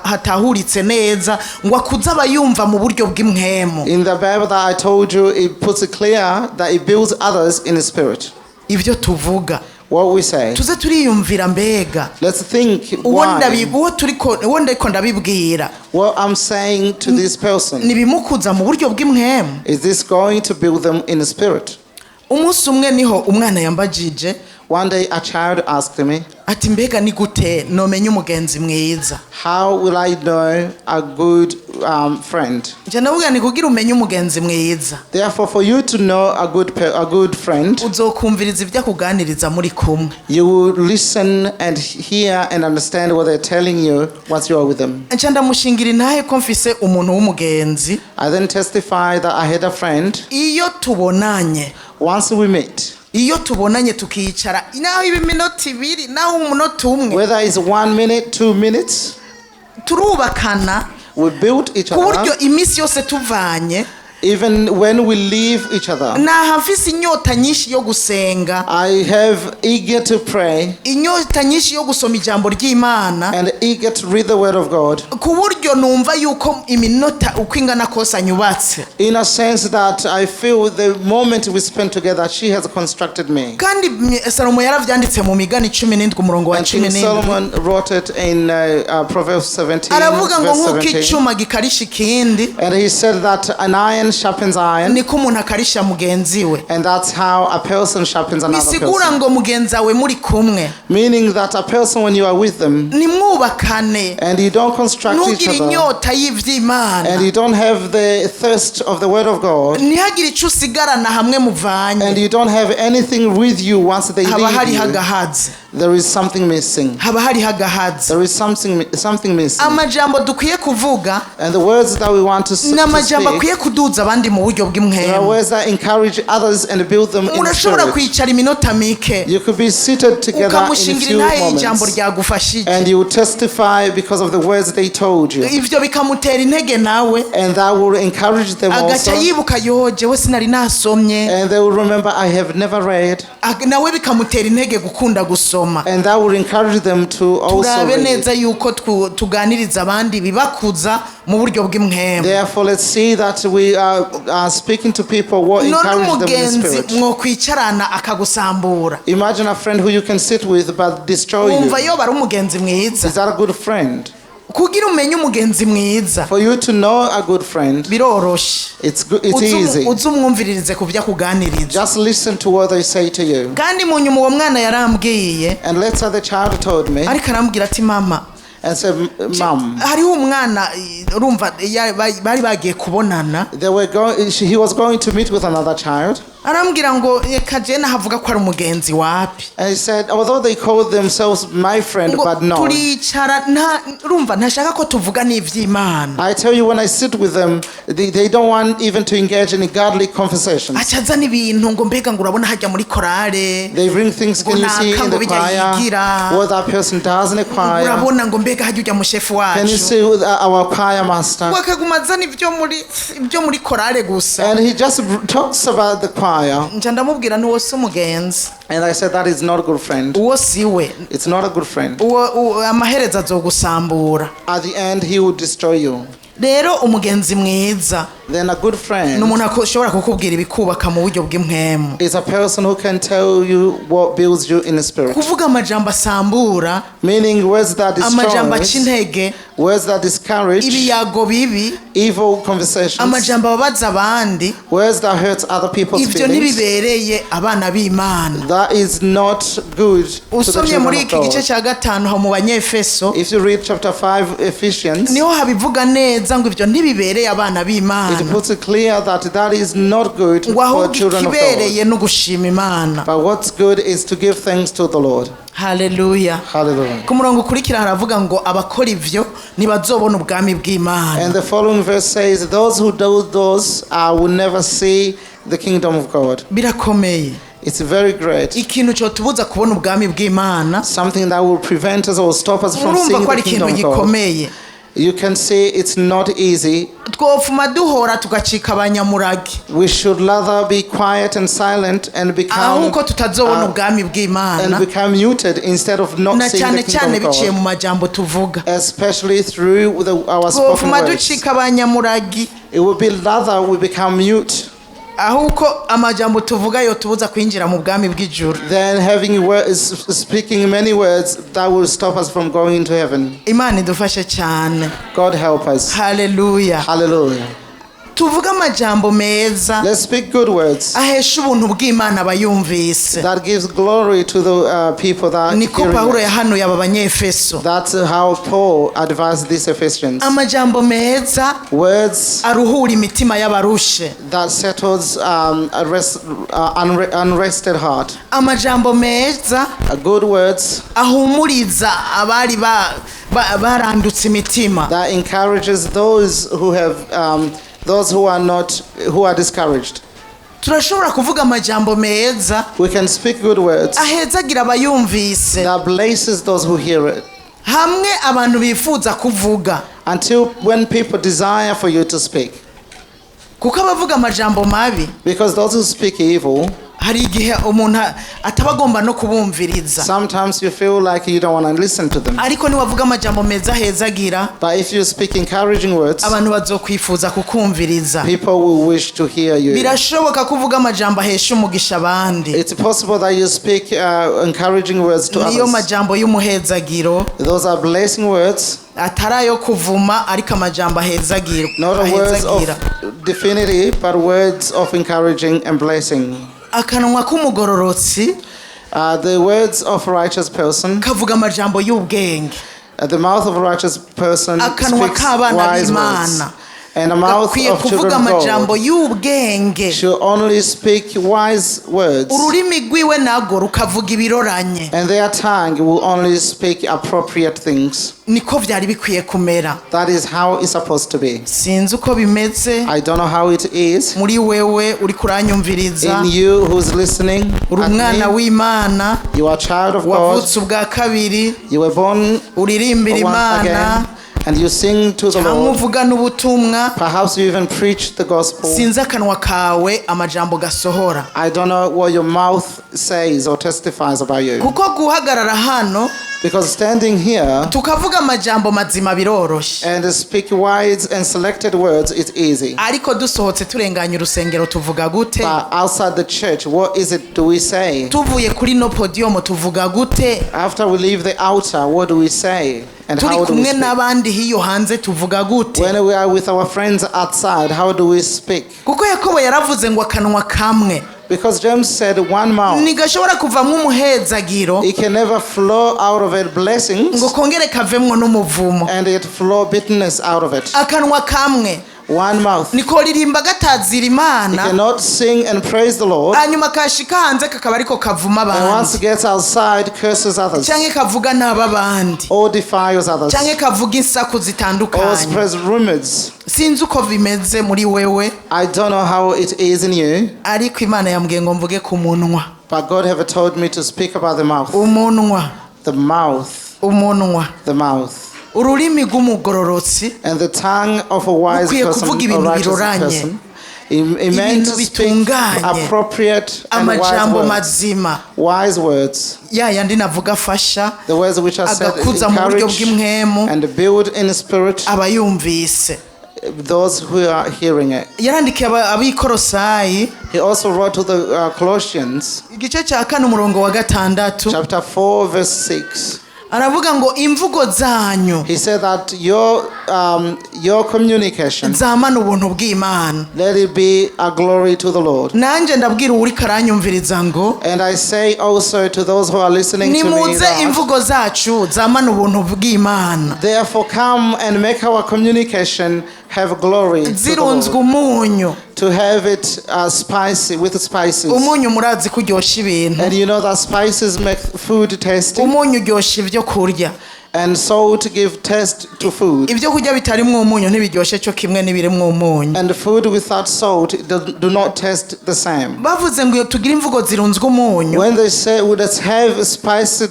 hatahuritse neza ngo akuze abayumva mu buryo bw'impwemu.
In the Bible that I told you, it puts it clear that it builds others in the spirit.
Ibyo tuvuga
What we say.
Tuze turiyumvira mbega
Let's think
uwo
why.
uwo turiko uwo ndiko ndabibwira
What I'm saying to this person,
nibimukuza mu buryo bw'impwemu.
Is this going to build them in the spirit?
Umunsi umwe niho umwana yambajije.
One day a child asked me,
Ati mbega ni gute nomenya umugenzi mwiza?
"How will I know a good friend?"
Nje ndavuga ni kugira umenye umugenzi mwiza
Therefore, for you to know a good friend,
uzokumviriza ibyo akuganiriza muri kumwe.
You will listen and hear and understand what they're telling you once you are with them.
Nca ndamushingira intahe ko mfise umuntu w'umugenzi.
I then testify that I had a friend.
Iyo tubonanye
Once we meet,
iyo tubonanye tukicara naho iba iminota ibiri naho umunota umwe
whether it's 1 minute, 2 minutes,
turubakana
we build each
ku buryo
other.
Iminsi yose tuvanye
Even when we leave each other,
naha mfise inyota nyinshi yo gusenga
I have eager to pray
inyota nyinshi yo gusoma ijambo ry'Imana
and eager to read the word of God,
ku buryo numva yuko iminota uko ingana kose anyubatse.
In a sense that I feel the moment we spend together, she has constructed me.
Kandi Salomo yaravyanditse mu migani cumi n'indwi umurongo wa
And
cumi
King
n'indwi.
Solomon wrote it in Proverbs 17,
Aravuga ngo
verse
nk'uko
17.
icuma gikarisha ikindi
And he said that an iron sharpens iron,
niko umuntu akarisha mugenzi we.
And that's how a person sharpens another
Bisigura
person.
Ngo mugenzi wawe muri kumwe
Meaning that a person, when you are with them,
nimwubakane
and you don't construct each
ntugire
other,
inyota y'ivy'Imana
and you don't have the thirst of the word of God,
ntihagire ico usigarana hamwe muvanye
and you don't have anything with you once they
haba
leave
hariho
you,
agahazi.
There is something missing.
Haba hariho agahazi.
There is something missing.
Amajambo dukwiye kuvuga
And the words that we want
ni
to
amajambo
speak,
akwiye kuduza abandi mu buryo
there are
bw'impwemu.
words that encourage others and build them in the
Urashobora
spirit.
kwicara iminota mike
You could be seated together in a
ukamushingira
few
intahe y'ijambo
moments,
ryagufashije
and you will testify because of the words they told you.
Ivyo bikamutera intege nawe
And that will encourage them
agaca
also.
yibuka yo jewe sinari nasomye.
And they will remember, "I have never read."
Nawe bikamutera intege gukunda gusoma. gusoma.
And that will encourage them to also
Turabe
read.
Neza yuko tuganiriza abandi bibakuza mu buryo bw'impwemu.
Therefore, let's see that we are speaking to people what
None
encourage them in the
umugenzi
spirit.
mwokwicarana akagusambura,
Imagine a friend who you can sit with but destroy
wumva
you.
yoba ari umugenzi mwiza?
Is that a good friend?
Kugira umenye umugenzi mwiza,
For you to know a good friend,
biroroshe.
it's good, it's easy.
Uze umwumviririze ku byo akuganiriza.
Just listen to what they say to you.
Kandi mu nyuma uwo mwana yarambwiye,
And later the child told me
ariko arambwira ati: "Mama,"
and said, "Mom,"
hariho umwana, urumva bari bagiye kubonana.
they were going, he was going to meet with another child.
Arambwira ngo reka je nahavuga ko ari umugenzi wapi.
And he said, although they called themselves my friend,
Ngo
but no.
turicara, nta urumva ntashaka ko tuvuga n'ivy'Imana.
I tell you, when I sit with them, they don't want even to engage in godly conversations.
Aca azana ibintu ngo mbega ngo urabona hajya muri korale,
They bring things, can you see in the
ngo
choir?
yigira.
What that person does in the choir?
Urabona ngo mbega hajya ujya mushefu
Can you
wacu.
see with our choir master?
Ngo akaguma azana ibyo muri korale gusa.
And he just talks about the choir.
Nca ndamubwira n'uwo si umugenzi.
And I said, that is not a good friend.
Uwo si we.
It's not a good friend.
Uwo amaherezo azogusambura.
At the end, he will destroy you.
Rero umugenzi mwiza
Then a good friend
ni umuntu ashobora kukubwira ibikubaka mu buryo bw'impwemu.
Is a person who can tell you what builds you in the spirit.
Kuvuga amajambo asambura,
Meaning words that
amajambo aca
destroy,
intege,
words that discourage,
ibiyago bibi,
evil conversations,
amajambo ababaza abandi,
words that hurt other people's
ibyo
feelings.
ntibibereye abana b'Imana.
That is not good to the
Usomye
children
muri
of
iki gice
God.
cya gatanu aho mu Banyefeso,
If you read chapter 5 Ephesians,
niho habivuga neza ngo ibyo ntibibereye abana b'Imana,
it puts it clear that that is not good
ngo
for
ahubwo
children of God.
ikibereye no gushima Imana.
But what's good is to give thanks to the Lord.
Haleluya.
Hallelujah.
Ku murongo ukurikira haravuga ngo abakora ibyo ntibazobona ubwami bw'Imana.
And the following verse says, those who do those will never see the kingdom of God.
Birakomeye.
It's very great.
Ikintu cyotubuza kubona ubwami bw'Imana,
Something that will prevent us or stop us from
urumva
seeing
ko ari
the
ikintu
kingdom of God.
gikomeye.
You can see it's not easy.
Twofuma duhora tugacika abanyamurage
We should rather be quiet and silent and become
ahubwo tutazobona ubwami bw'Imana,
and become muted instead of not
na
seeing
cyane
the
cyane
kingdom of
biciye
God.
mu majambo tuvuga.
Especially through our spoken
Twofuma
words.
ducika abanyamuragi
It would be rather we become mute
ahubwo amajambo tuvuga yotubuza kwinjira mu bwami bw'ijuru.
Than having words, speaking many words that will stop us from going into heaven.
Imana idufashe cyane.
God help us.
Haleluya.
Hallelujah.
Tuvuge amajambo meza
Let's speak good words
ahesha ubuntu bw'Imana abayumvise.
That gives glory to the people that
Niko
hearing
Pawulo
it.
yahanuye aba Banyefeso.
That's how Paul advised these Ephesians.
Amajambo meza
Words
aruhura imitima y'abarushe,
that settles a unrested heart.
Amajambo meza
Good words
ahumuriza abari barandutse imitima.
That encourages those who have those who are not who are discouraged.
Turashobora kuvuga amajambo meza
We can speak good words
ahezagira abayumvise,
that blesses those who hear it.
Hamwe abantu bifuza kuvuga,
Until when people desire for you to speak.
Kuko abavuga amajambo mabi,
Because those who speak evil,
hari igihe umuntu ataba agomba no kubumviriza.
Sometimes you feel like you don't want to listen to them.
Ariko niwavuga amajambo meza ahezagira,
But if you speak encouraging words,
abantu bazokwifuza kukumviriza.
People will wish to hear you.
Birashoboka ko uvuga amajambo ahesha umugisha abandi.
It's possible that you speak encouraging words to
Niyo
others.
majambo y'umuhezagiro,
Those are blessing words,
atari ayo kuvuma, ariko amajambo ahezagira,
not words of
ahezagira.
Divinity, but words of encouraging and blessing.
Akanwa k'umugororotsi
The words of a righteous person,
kavuga amajambo y'ubwenge.
The mouth of a righteous person
Akanwa
speaks
k'abana
wise words.
b'Imana
And the mouth
gakwiye
of
kuvuga
children of
amajambo
God
y'ubwenge,
should only speak wise words.
Ururimi rwiwe nago rukavuga ibiroranye.
And their tongue will only speak appropriate things.
Niko byari bikwiye kumera.
That is how it's supposed to be.
Sinzi uko bimeze
I don't know how it is
muri wewe uri kuranyumviriza.
In you who's listening
Uri
at
umwana
me.
w'Imana,
You are a child of God.
wavutse ubwa kabiri,
You were born
uririmbira
once
Imana,
again. And you sing to the
Cyangwa
Lord.
uvuga n'ubutumwa.
Perhaps you even preach the gospel.
Sinzi akanwa kawe amajambo gasohora.
I don't know what your mouth says or testifies about you.
Kuko guhagarara hano
Because standing here
tukavuga amajambo mazima biroroshye.
And speak wise and selected words is easy.
Ariko dusohotse turenganya urusengero tuvuga gute?
But outside the church, what is it do we say?
Tuvuye kuri no podium tuvuga gute?
After we leave the altar, what do we say? And
Turi
how do we
kumwe
speak?
N'abandi hiyo hanze tuvuga gute?
When we are with our friends outside, how do we speak?
Kuko Yakobo yaravuze ngo akanwa kamwe
Because James said one mouth,
ntigashobora kuvamwo umuhezagiro
it can never flow out of it blessings
ngo kongere kavemwo n'umuvumo.
And it flow bitterness out of it.
Akanwa kamwe
One mouth.
Niko ririmba gatazira
It
Imana
cannot sing and praise the Lord,
hanyuma kashika hanze kakaba ariko kavuma
and once
abandi
it gets outside, curses others
cyangwa kavuga nabi abandi
or defiles others
cyangwa kavuga insaku
or
zitandukanye.
Spreads rumors.
Sinzi uko bimeze muri wewe.
I don't know how it is in you,
Ariko Imana yambwiye ngo mvuge ku munwa.
But God have told me to speak about the mouth.
Umunwa.
The mouth.
Umunwa.
The mouth.
Ururimi rw'umugororotsi
And the tongue of a wise
rukwiye
person,
kuvuga
a
ibintu
righteous
biroranye.
Person, he meant
Ibintu
to speak
bitunganye.
Appropriate and wise
Amajambo
words.
mazima.
Wise words.
Ya yandi navuga afasha
The words which are said
agakuza mu buryo
encourage
bw'impwemu
and build in spirit
aba yumvise.
Those who are hearing it.
Yarandikiye aba- ab'Ikorosayi
He also wrote to the Colossians,
igice cya kane umurongo wa gatandatu
chapter 4, verse 6.
Aravuga ngo imvugo zanyu
He said that your communication,
zamana ubuntu bw'Imana.
Let it be a glory to the Lord.
Nanjye ndabwira uwuriko aranyumviriza ngo
And I say also to those who are listening to me,
nimuze
that,
imvugo zacu zamana ubuntu bw'Imana
therefore come and make our communication have glory to the
zirunzwe
Lord.
Umunyu.
To have it spicy with spices.
Umunyu murazi ko uryoshya ibintu.
And you know that spices make food tasty,
Umunyu uryoshya ibyo kurya.
And salt give taste to food.
Ibyo kurya bitarimwo umunyu ntibiryoshe cyo kimwe n'ibirimwo umunyu.
And food without salt do not taste the same.
Bavuze ngo iyo tugire imvugo zirunzwe umunyu
When they say, well, let's have spicy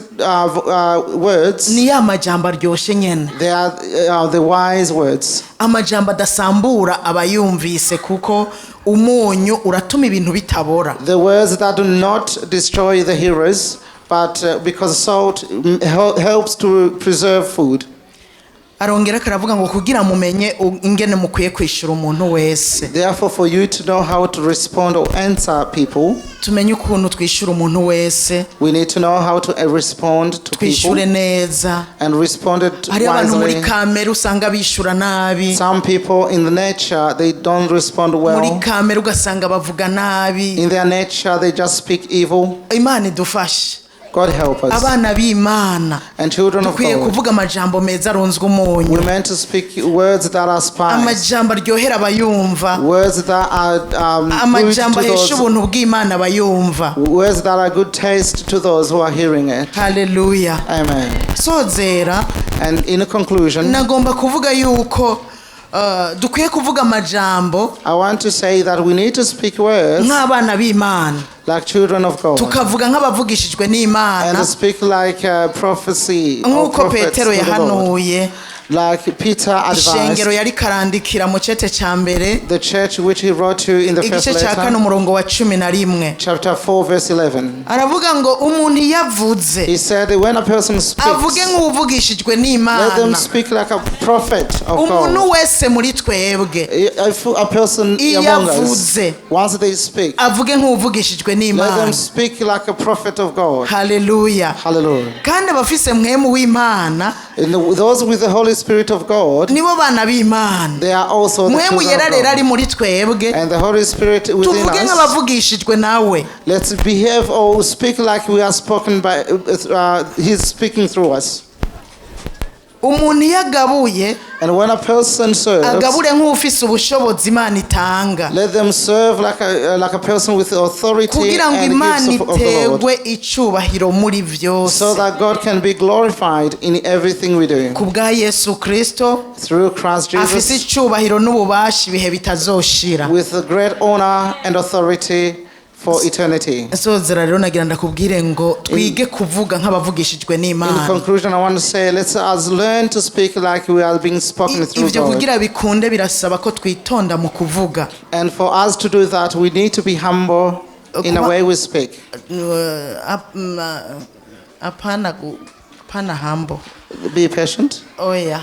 words,
ni ya majambo aryoshye nyene.
They are the wise words.
Amajambo adasambura abayumvise kuko umunyu uratuma ibintu bitabora.
The words that do not destroy the hearers, but because salt helps to preserve food.
Arongera akaravuga ngo kugira mumenye u- ingene mukwiye kwishyura umuntu wese.
Therefore, for you to know how to respond or answer people,
Tumenye ukuntu twishyura umuntu wese.
We need to know how to respond to
Twishyure
people
neza.
And respond it
Hariho abantu muri
wisely.
kamere usanga bishyura nabi.
Some people in the nature, they don't respond
Muri
well.
kamere ugasanga bavuga nabi.
In their nature, they just speak evil.
Imana idufashe.
God help us.
Abana b'Imana
And children of
dukwiye
God,
kuvuga amajambo meza arunzwe umunyu.
we're meant to speak words that are spiced,
Amajambo aryohera abayumva.
Words that are good
Amajambo
to
ahesha
those,
ubuntu bw'Imana abayumva.
Words that are good taste to those who are hearing it.
Haleluya.
Amen.
Sozera.
And in conclusion,
Nagomba kuvuga yuko dukwiye kuvuga amajambo
I want to say that we need to speak words
nk'abana b'Imana
like children of God
tukavuga nk'abavugishijwe n'Imana
and speak like prophecy or
nk'uko
prophets
Petero
to the Lord.
yahanuye
Like Peter
ishengero
advised
yari karandikira mu cete cya mbere
the church which he wrote to in the first
igice cya kane
letter,
umurongo wa cumi na rimwe.
Chapter 4, verse 11.
Aravuga ngo umuntu iyo avuze
He said, when a person speaks,
avuge nk'uwuvugishijwe
let them
n'Imana.
Speak like a prophet of
Umuntu
God.
Wese muri twebwe
If a person
iyo
among us,
avuze
once they speak,
avuge nk'uwuvugishijwe
let
n'Imana.
Them speak like a prophet of God.
Haleluya.
Hallelujah.
Kandi abafise mpwemu w'Imana
And those with the Holy Spirit of God,
nibo bana b'Imana.
They are also the
Mpwemu
children
yera
of
rero
God.
ari muri twebwe
And the Holy Spirit within
tuvuge
us,
nk'abavugishijwe nawe.
Let's behave or speak like we are spoken by, He's speaking through us.
Umuntu iyo agabuye
And when a person serves,
agabure nk'ufise ubushobozi Imana itanga
let them serve like a person with authority
kugira ngo
and
Imana
gifts of the Lord,
iterwe icubahiro muri byose
so that God can be glorified in everything we do.
ku bwa Yesu Kristo
Through Christ
afise
Jesus,
icubahiro n'ububasha ibihe bitazoshira.
With the great honor and authority for eternity.
Nsozera rero nagira ndakubwire ngo twige kuvuga nk'abavugishijwe
In
n'Imana.
conclusion, I want to say, let's us learn to speak like we are being spoken through
Ibyo
God.
kugira bikunde birasaba ko twitonda mu kuvuga.
And for us to do that, we need to be humble in the way we speak.
Apana humble.
Be patient.
Oya.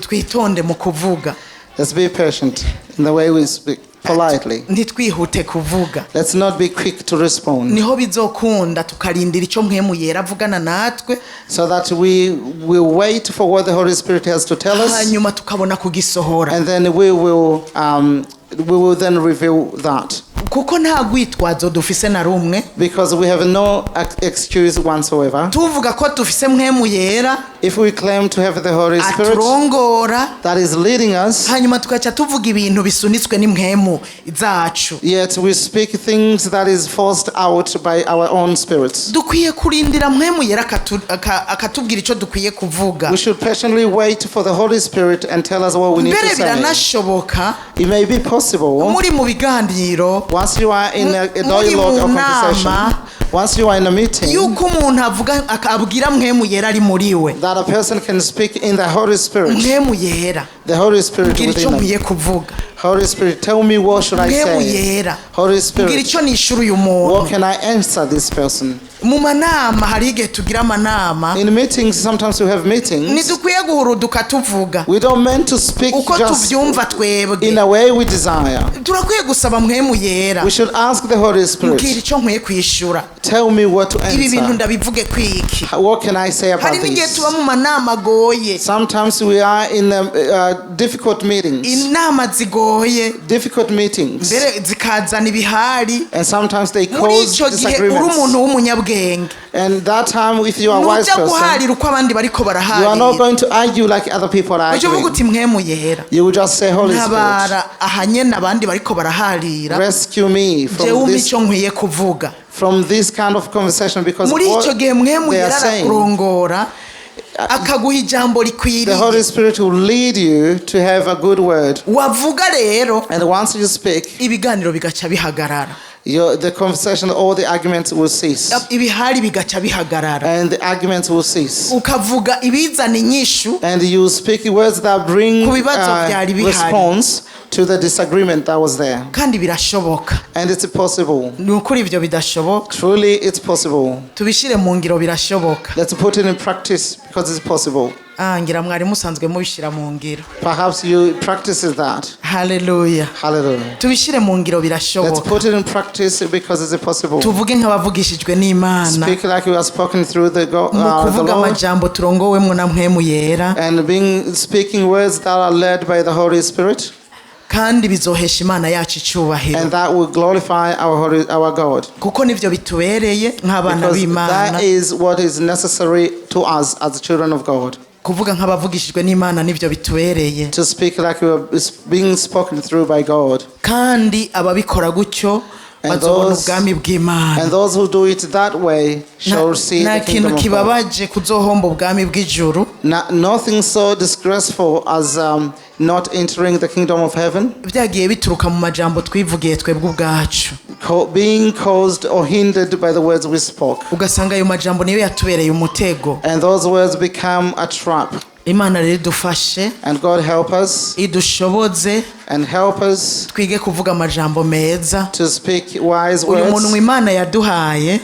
Twitonde mu kuvuga.
Let's be patient in the way we speak, politely.
Ntitwihute kuvuga.
Let's not be quick to respond.
Niho bizokunda tukarindira icyo Mpwemu Yera avugana natwe.
So that we will wait for what the Holy Spirit has to tell us.
Hanyuma tukabona kugisohora.
And then we will then reveal that.
Kuko nta rwitwazo dufise na rumwe.
Because we have no excuse whatsoever.
Tuvuga ko dufise Mpwemu Yera
If we claim to have the Holy Spirit
aturongora,
that is leading us,
hanyuma tugaca tuvuga ibintu bisunitswe n'impwemu zacu.
Yet we speak things that is forced out by our own spirits.
Dukwiye kurindira Mpwemu Yera akatubwira icyo dukwiye kuvuga.
We should patiently wait for the Holy Spirit and tell us what we need
Mbere
to say.
biranashoboka
It may be possible
muri mu biganiro,
once you are in a
muri
dialogue or
mu
conversation,
nama,
once you are in a meeting,
yuko umuntu avuga abwira Mpwemu Yera ari muri we.
That a person can speak in the Holy Spirit.
Mpwemu Yera,
The Holy Spirit
mbwira icyo
within them.
nkwiye kuvuga.
Holy Spirit, tell me what should I
Mpwemu
say?
Yera,
Holy
mbwira
Spirit,
icyo nishura uyu muntu.
what can I answer this person?
Mu manama hari igihe tugira amanama.
In meetings, sometimes we have meetings.
Ntidukwiye guhuruduka tuvuga
We don't mean to speak
uko
just
tubyumva twebwe.
in a way we desire.
Turakwiye gusaba Mpwemu Yera.
We should ask the Holy
Mbwira
Spirit,
icyo nkwiye kwishyura.
Tell me what to
Ibi bintu
answer.
ndabivuge kwiki?
What can I say
Hari
about
n'igihe
this?
tuba mu manama agoye.
Sometimes we are in difficult meetings.
Inama zigoye.
Difficult meetings.
Mbere zikazana ibihari.
And sometimes they
Muri
cause
icyo gihe uri
disagreements.
umuntu w'umunyabwenge,
And that time, if you are a wise
ntujya
person,
guharira uko abandi bariko
you are not
baraharira.
going to argue like other people are
Ujya uvuga
arguing.
uti Mpwemu Yera,
You will just say, Holy Spirit,
ntabara ahanye abandi bariko baraharira,
rescue me
jewe
from
umpe
this,
icyo nkwiye kuvuga.
from this kind of conversation, because
Muri icyo
what
gihe Mpwemu
they are
Yera
saying,
arakurongora akaguha ijambo
the
rikwiriye.
Holy Spirit will lead you to have a good word.
Wavuga rero,
And once you speak,
ibiganiro bigaca bihagarara.
The conversation, all the arguments will cease.
Ibihari bigaca bihagarara.
And the arguments will cease.
Ukavuga ibizana inyishu
And you speak words that bring
ku bibazo byari bihari.
Response to the disagreement that was there.
Kandi birashoboka.
And it's possible.
Ni ukuri ibyo bidashoboka.
Truly, it's possible.
Tubishyire mu ngiro birashoboka.
Let's put it in practice because it's possible.
Ah, ngira mwari musanzwe mubishyira mu ngiro.
Perhaps you practice that.
Haleluya.
Hallelujah.
Tubishyire mu ngiro
Let's
birashoboka.
put it in practice because it's possible.
Tuvuge nk'abavugishijwe n'Imana.
Speak like you are spoken through
Mu
the
kuvuga
Lord
amajambo turongowemwo na Mpwemu Yera.
And being speaking words that are led by the Holy Spirit,
Kandi bizohesha Imana yacu icyubahiro.
And that will glorify our God.
Kuko nivyo bitubereye nk'abana
Because
b'Imana.
that is what is necessary to us as children of God.
Kuvuga nk'abavugishijwe n'Imana nivyo bitubereye.
To speak like we are being spoken through by God.
Kandi ababikora gutyo
And
bazobona ubwami bw'Imana.
And those who do it that way shall see
Nta
the
kintu
kingdom of God.
kibabaje kuzohomba ubwami bw'ijuru.
Nothing so disgraceful as not entering the kingdom of heaven,
Byagiye bituruka mu majambo twivugiye twebwe ubwacu.
Being caused or hindered by the words we spoke.
Ugasanga ayo majambo niyo yatubereye umutego.
And those words become a trap.
Imana rero idufashe,
And God help us
idushoboze
and help us
twige kuvuga amajambo meza.
To speak wise
Uyu
words.
munwa Imana yaduhaye,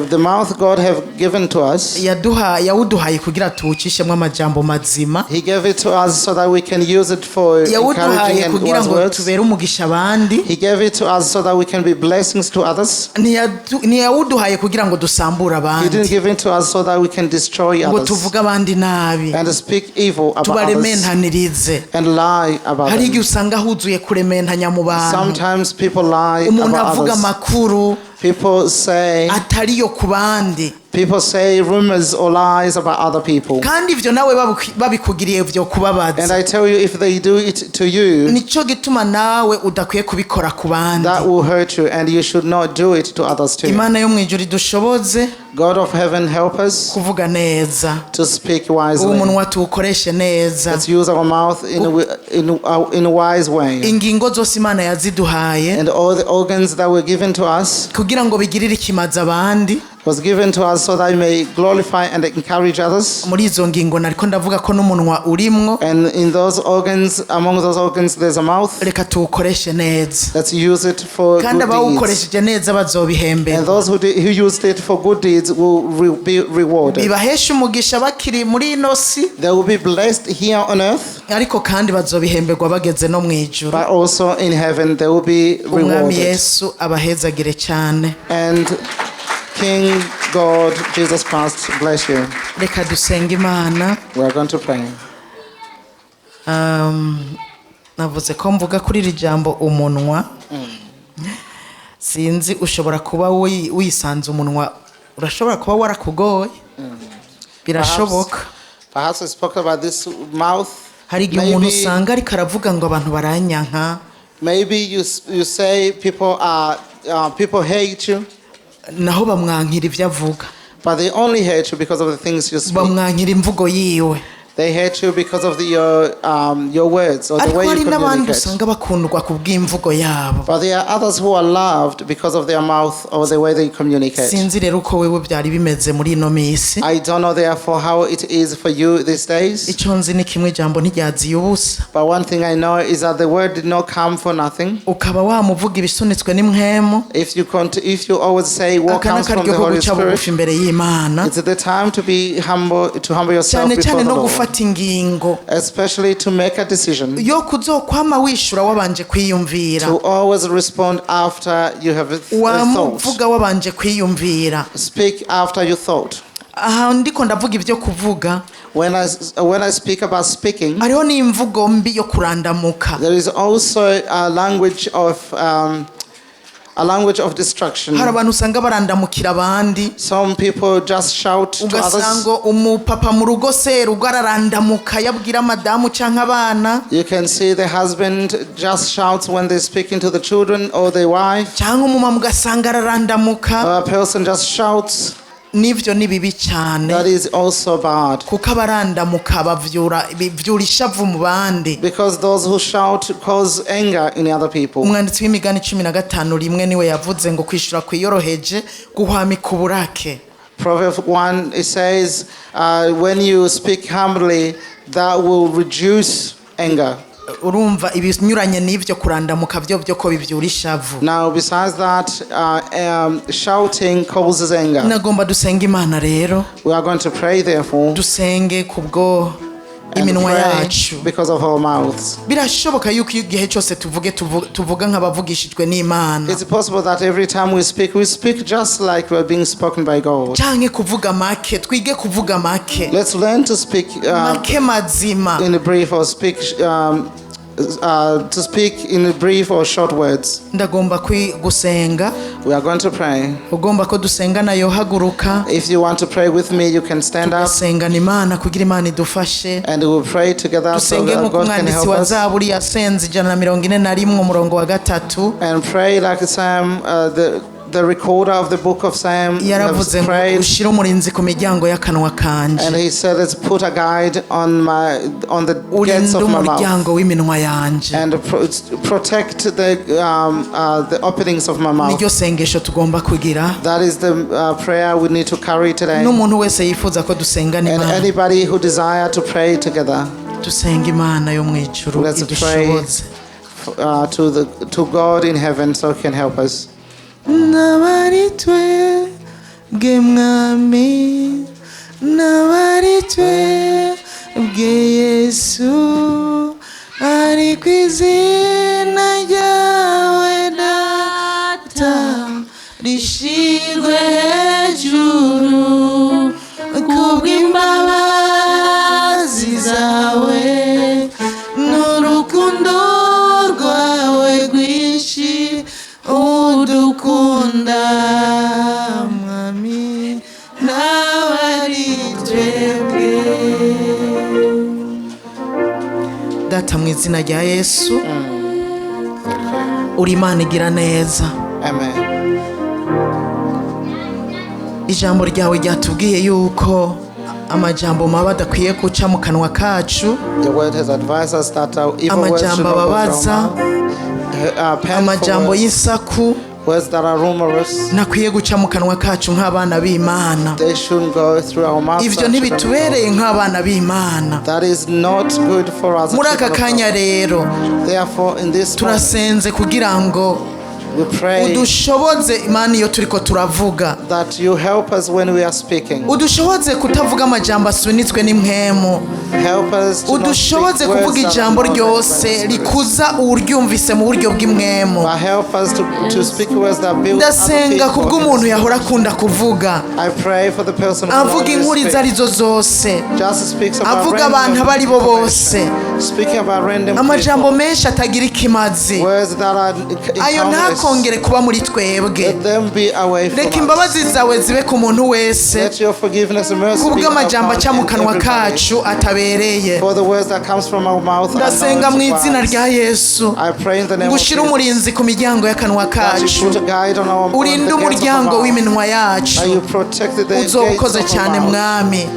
The mouth God have given to us,
yaduha yawuduhaye kugira tuwucishemo amajambo mazima.
He gave it to us so that we can use it for encouraging
Yawuduhaye
and
kugira
wise
ngo
words.
tubere umugisha abandi.
He gave it to us so that we can be blessings to others.
Ntiyawuduhaye kugira ngo dusambure
He didn't
abandi,
give it to us so that we can destroy
ngo
others
tuvuge abandi nabi,
and speak evil about others
tubarementanirize.
And lie about
Hari igihe
them.
usanga huzuye kurementanya mu bantu.
Sometimes people lie
Umuntu
about
avuga
others.
amakuru
People say
atariyo ku bandi.
People say rumors or lies about other people.
Kandi ivyo nawe babikugiriye vyo
And
kubabaza.
I tell you, if they do it to you,
Nico gituma nawe udakwiye kubikora ku bandi.
that will hurt you, and you should not do it to others too.
Imana yo mu ijuru idushoboze
God of heaven, help us
kuvuga neza.
To speak wisely.
Umunwa tuwukoreshe neza.
Let's use our mouth in a wise way.
Ingingo zose Imana yaziduhaye
And all the organs that were given to us
kugira ngo bigirire ikimazi abandi.
Was given to us so that we may glorify and encourage others.
Muri izo ngingo nariko ndavuga ko n'umunwa urimwo.
And in those organs, among those organs, there's a mouth.
Reka tuwukoreshe neza.
Let's use it for
Kandi
good deeds.
abawukoresheje neza
And
bazobihemberwa.
those who used it for good deeds will be rewarded.
Bibahesha umugisha bakiri muri ino si.
They will be blessed here on earth,
Ariko kandi bazobihemberwa bageze no mu ijuru.
But also in heaven they will be
Umwami
rewarded.
Yesu abahezagire cyane.
And King God, Jesus Christ, bless you.
Reka dusenge Imana.
We are going to pray.
Navuze ko mvuga kuri iri jambo umunwa. Sinzi, ushobora kuba wisanze umunwa urashobora kuba warakugoye, birashoboka.
Perhaps I spoke about this mouth.
Hari igihe umuntu
Maybe,
usanga ariko aravuga ngo abantu baranyanka.
Maybe you say people hate you,
Naho bamwankira ibyo avuga.
But they only hate you because of the things you speak.
Bamwankira imvugo yiwe.
They hate you because of your words or the
Ariko
way
hari
you
n'abandi
communicate.
usanga bakundwa ku bw'imvugo yabo.
But there are others who are loved because of their mouth or the way they communicate.
Sinzi rero uko wewe byari bimeze muri ino minsi.
I don't know therefore how it is for you these days.
Icyo nzi ni kimwe, ijambo ntiryaziye ubusa.
But one thing I know is that the word did not come for nothing.
Ukaba wamuvuga ibisunitswe n'impwemu.
If you always say what
Aka ni
comes from
akaryo
the
ko
Holy
guca bugufi
Spirit,
imbere y'Imana,
it's the time to be humble, to humble yourself
cyane
before
cyane
the
no
Lord.
Gufata ingingo
Especially to make a decision,
yo kuzokwama wishura wabanje kwiyumvira.
To always respond after you have thought.
Wamuvuga wabanje kwiyumvira.
Speak after you thought.
Aha ndiko ndavuga ibyo kuvuga.
When I speak about speaking,
Hariho n'imvugo mbi yo kurandamuka.
There is also a language of destruction.
Hari abantu usanga barandamukira abandi.
Some people just shout to others.
Ugasanga umupapa mu rugo serugo ararandamuka yabwira madamu cyangwa abana.
You can see the husband just shouts when they're speaking to the children or the wife.
Cyangwa umumama ugasanga ararandamuka.
A person just shouts.
N'ibyo ni bibi cyane.
That is also bad.
Kuko abarandamuka bavyura bivyura ishavu mu bandi.
Because those who shout cause anger in other people.
Umwanditsi w'imigani 15:1 niwe yavuze ngo kwishura kwiyoroheje guhwamika uburake.
Proverb 1, it says, when you speak humbly, that will reduce anger.
Urumva ibinyuranye n'ibyo kurandamuka byo byo ko bivyura ishavu.
Now, besides that, shouting causes anger.
Nagomba dusenga Imana rero.
We are going to pray, therefore,
Dusenge kubwo
and
iminwa
pray
yacu.
Because of our mouths.
Birashoboka yuko iyo igihe cyose tuvuge tuvuga nk'abavugishijwe n'Imana.
It's possible that every time we speak just like we're being spoken by God.
Canke kuvuga make, twige kuvuga make.
Let's learn to speak
Make mazima.
In a brief or speak to speak in a brief or short words.
Ndagomba gusenga.
We are going to pray.
Ugomba ko dusengana yohaguruka.
If you want to pray with me, you can stand up
Tugasengana Imana kugira Imana idufashe.
And we will pray together so
Dusenge
that
nk'uko
God can
umwanditsi
help
wa
us.
Zaburi yasenze 141 umurongo wa 3.
And pray like Sam, the recorder of the book of Psalm,
Yaravuze
has
ngo
prayed.
Ushyire umurinzi ku miryango y'akanwa kanje.
And he said, "Let's put a guide on the gates
Urinde
of my mouth
umuryango w'iminwa yanje.
And protect the openings of my mouth."
Niryo sengesho tugomba kugira.
That is the prayer we need to carry today.
N'umuntu wese yifuza ko dusengana
And
Imana.
Anybody who desire to pray together,
Dusenga Imana yo mu ijuru
let's pray
idushoboze.
to God in heaven so He can help us.
N'abari twebwe Mwami, n'abari twebwe Yesu, ariko izina ryawe Data rishirwe hejuru kubw'imbabazi zawe n'urukundo rwawe rwinshi udukunda Mwami. Izina rya Yesu. Uri Imana igira neza.
Amen.
Ijambo ryawe ryatubwiye yuko amajambo mabi adakwiye guca mu kanwa kacu.
The word has advised us that our evil words should
Amajambo
not go through our
ababaza,
mouth. Painful
amajambo
words,
y'isaku
words that are rumorous,
ntakwiye guca mu kanwa kacu nk'abana b'Imana.
They shouldn't go through our mouths.
Ibyo
As children of God.
ntibitubereye nk'abana b'Imana.
That is not good for us as
Muri aka
children of
kanya
God.
rero,
Therefore, in this moment,
turasenze kugira ngo
we pray
udushoboze, Imana, iyo turiko turavuga,
that you help us when we are speaking.
Udushoboze kutavuga amajambo asunitswe n'impwemu.
Help us to not
Udushoboze
speak words
kuvuga
that are
ijambo
not led by the
ryose
Spirit.
rikuza uwuryumvise mu buryo bw'impwemu.
But help us to speak words that build other
Ndasenga
people.
kubw'umuntu yahora akunda kuvuga,
I pray for the person who
avuga
always
inkuru izo
speaks.
arizo zose,
Just speaks about
avuga abantu
random
abo ari bo bose,
information. Speaking about random
amajambo
people.
menshi atagira ikimazi.
Words that are
Ayo
countless.
ntakongere kuba muri twebwe.
Let them be away from
Reka
us.
imbabazi zawe zibe ku muntu wese
Let your forgiveness and mercy be
kubw'amajambo
upon
aca mu kanwa
everybody.
kacu atabereye.
For the words that comes from our mouth are
Ndasenga
not
mu izina
wise.
rya Yesu
I pray in the name
ngo
of
ushyire
Jesus
umurinzi ku miryango y'akanwa
that you
kacu,
put a guide on
urinde
the gates of our
umuryango
mouth.
w'iminwa yacu.
That you protect the gates
Uzoba ukoze
of our
cyane,
mouth.
Mwami.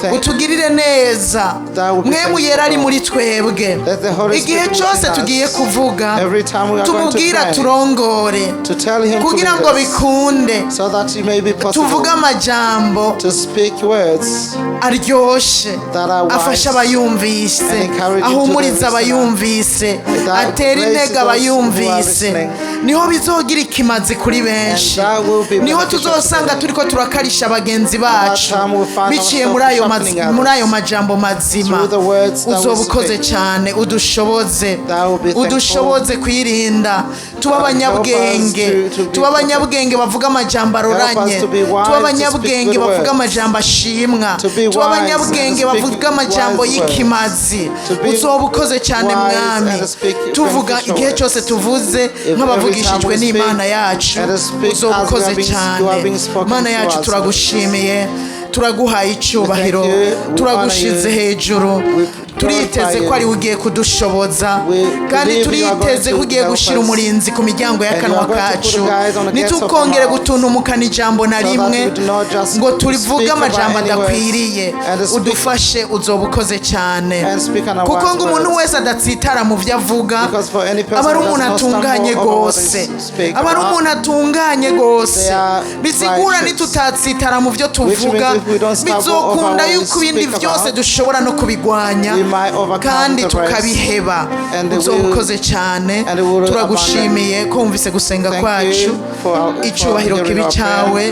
Thank you.
Utugirire neza.
That will be
Mwemu yera ari
thankful.
muri twebwe,
Let the Holy
igihe
Spirit
cyose
within us.
tugiye kuvuga,
Every time we are going to
tumubwira
pray,
turongore,
to tell him to
kugira
lead
ngo
us,
bikunde
so that it may be possible
tuvuge amajambo
to speak words
aryoshe,
that are wise
afasha abayumvise,
and encouraging to the
ahumuriza
listener,
abayumvise,
that
atera
blesses
intego
those who are
abayumvise.
listening.
Niho bizogira ikimazi kuri benshi.
And that will be
Niho
beneficial to
tuzosanga
them.
turiko turakarisha bagenzi
At that
bacu
time we'll find
biciye
ourselves
muri ayo
sharpening others
muri ayo majambo mazima.
through the words that we
Uzoba ukoze
speak.
cyane. Udushoboze,
That will be thankful.
udushoboze kwirinda, tuba
Help us
abanyabwenge,
to be
tuba abanyabwenge bavuga amajambo aroranye,
Help us to be wise
tuba
to
abanyabwenge
speak good
bavuga
words.
amajambo ashimwa,
To be
tuba
wise
abanyabwenge
and speak
bavuga amajambo
wise words.
y'ikimazi.
To be
Uzoba ukoze cyane,
wise
Mwami.
and speak
Tuvuga
beneficial
igihe
words.
cyose tuvuze
If
nk'abavugishijwe
every time we
n'Imana
speak
yacu,
and speak
uzoba
as we
ukoze
are
cyane.
you are being spoken
Mana
to
yacu,
us.
turagushimiye, turaguhaye icyubahiro,
We thank you, we
turagushize
honor you,
hejuru.
We
Turiteze
glorify
ko ari
you.
ugiye kudushoboza,
We
kandi
believe you are going
turiteze
to
ko ugiye
help
gushyira
us.
umurinzi ku miryango
And you
y'akanwa
are going to put
kacu,
a guide on the gates of our
ntitukongere
mouth,
gutuntumukana ijambo na
so that
rimwe
we do not just
ngo turivuge
speak about
amajambo
any words
adakwiriye.
And speak
Udufashe, uzoba ukoze cyane,
and speak on our
kuko
wise
ngo umuntu
words.
Wese adatsitara mu byo avuga
Because for any person
aba ari
who does
umuntu
not stumble
atunganye
over what
rwose,
they speak
aba ari
about,
umuntu atunganye rwose.
they are
Bisigura
righteous.
Nitutatsitara mu byo
Which
tuvuga,
means if we don't stumble over
bizokunda
what we
yuko ibindi
speak
byose
about,
dushobora no kubigwanya
we might overcome
kandi
the rest,
tukabiheba.
And we
Uzoba
will-
ukoze cyane.
and we will
Turagushimiye ko wumvise gusenga
Thank
kwacu.
you for
Icyubahiro
hearing
kibi
our prayer.
cyawe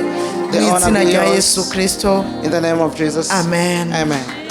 The
mu
honor
izina
be
rya
yours.
Yesu Kirisito.
In the name of Jesus.
Amen.
Amen.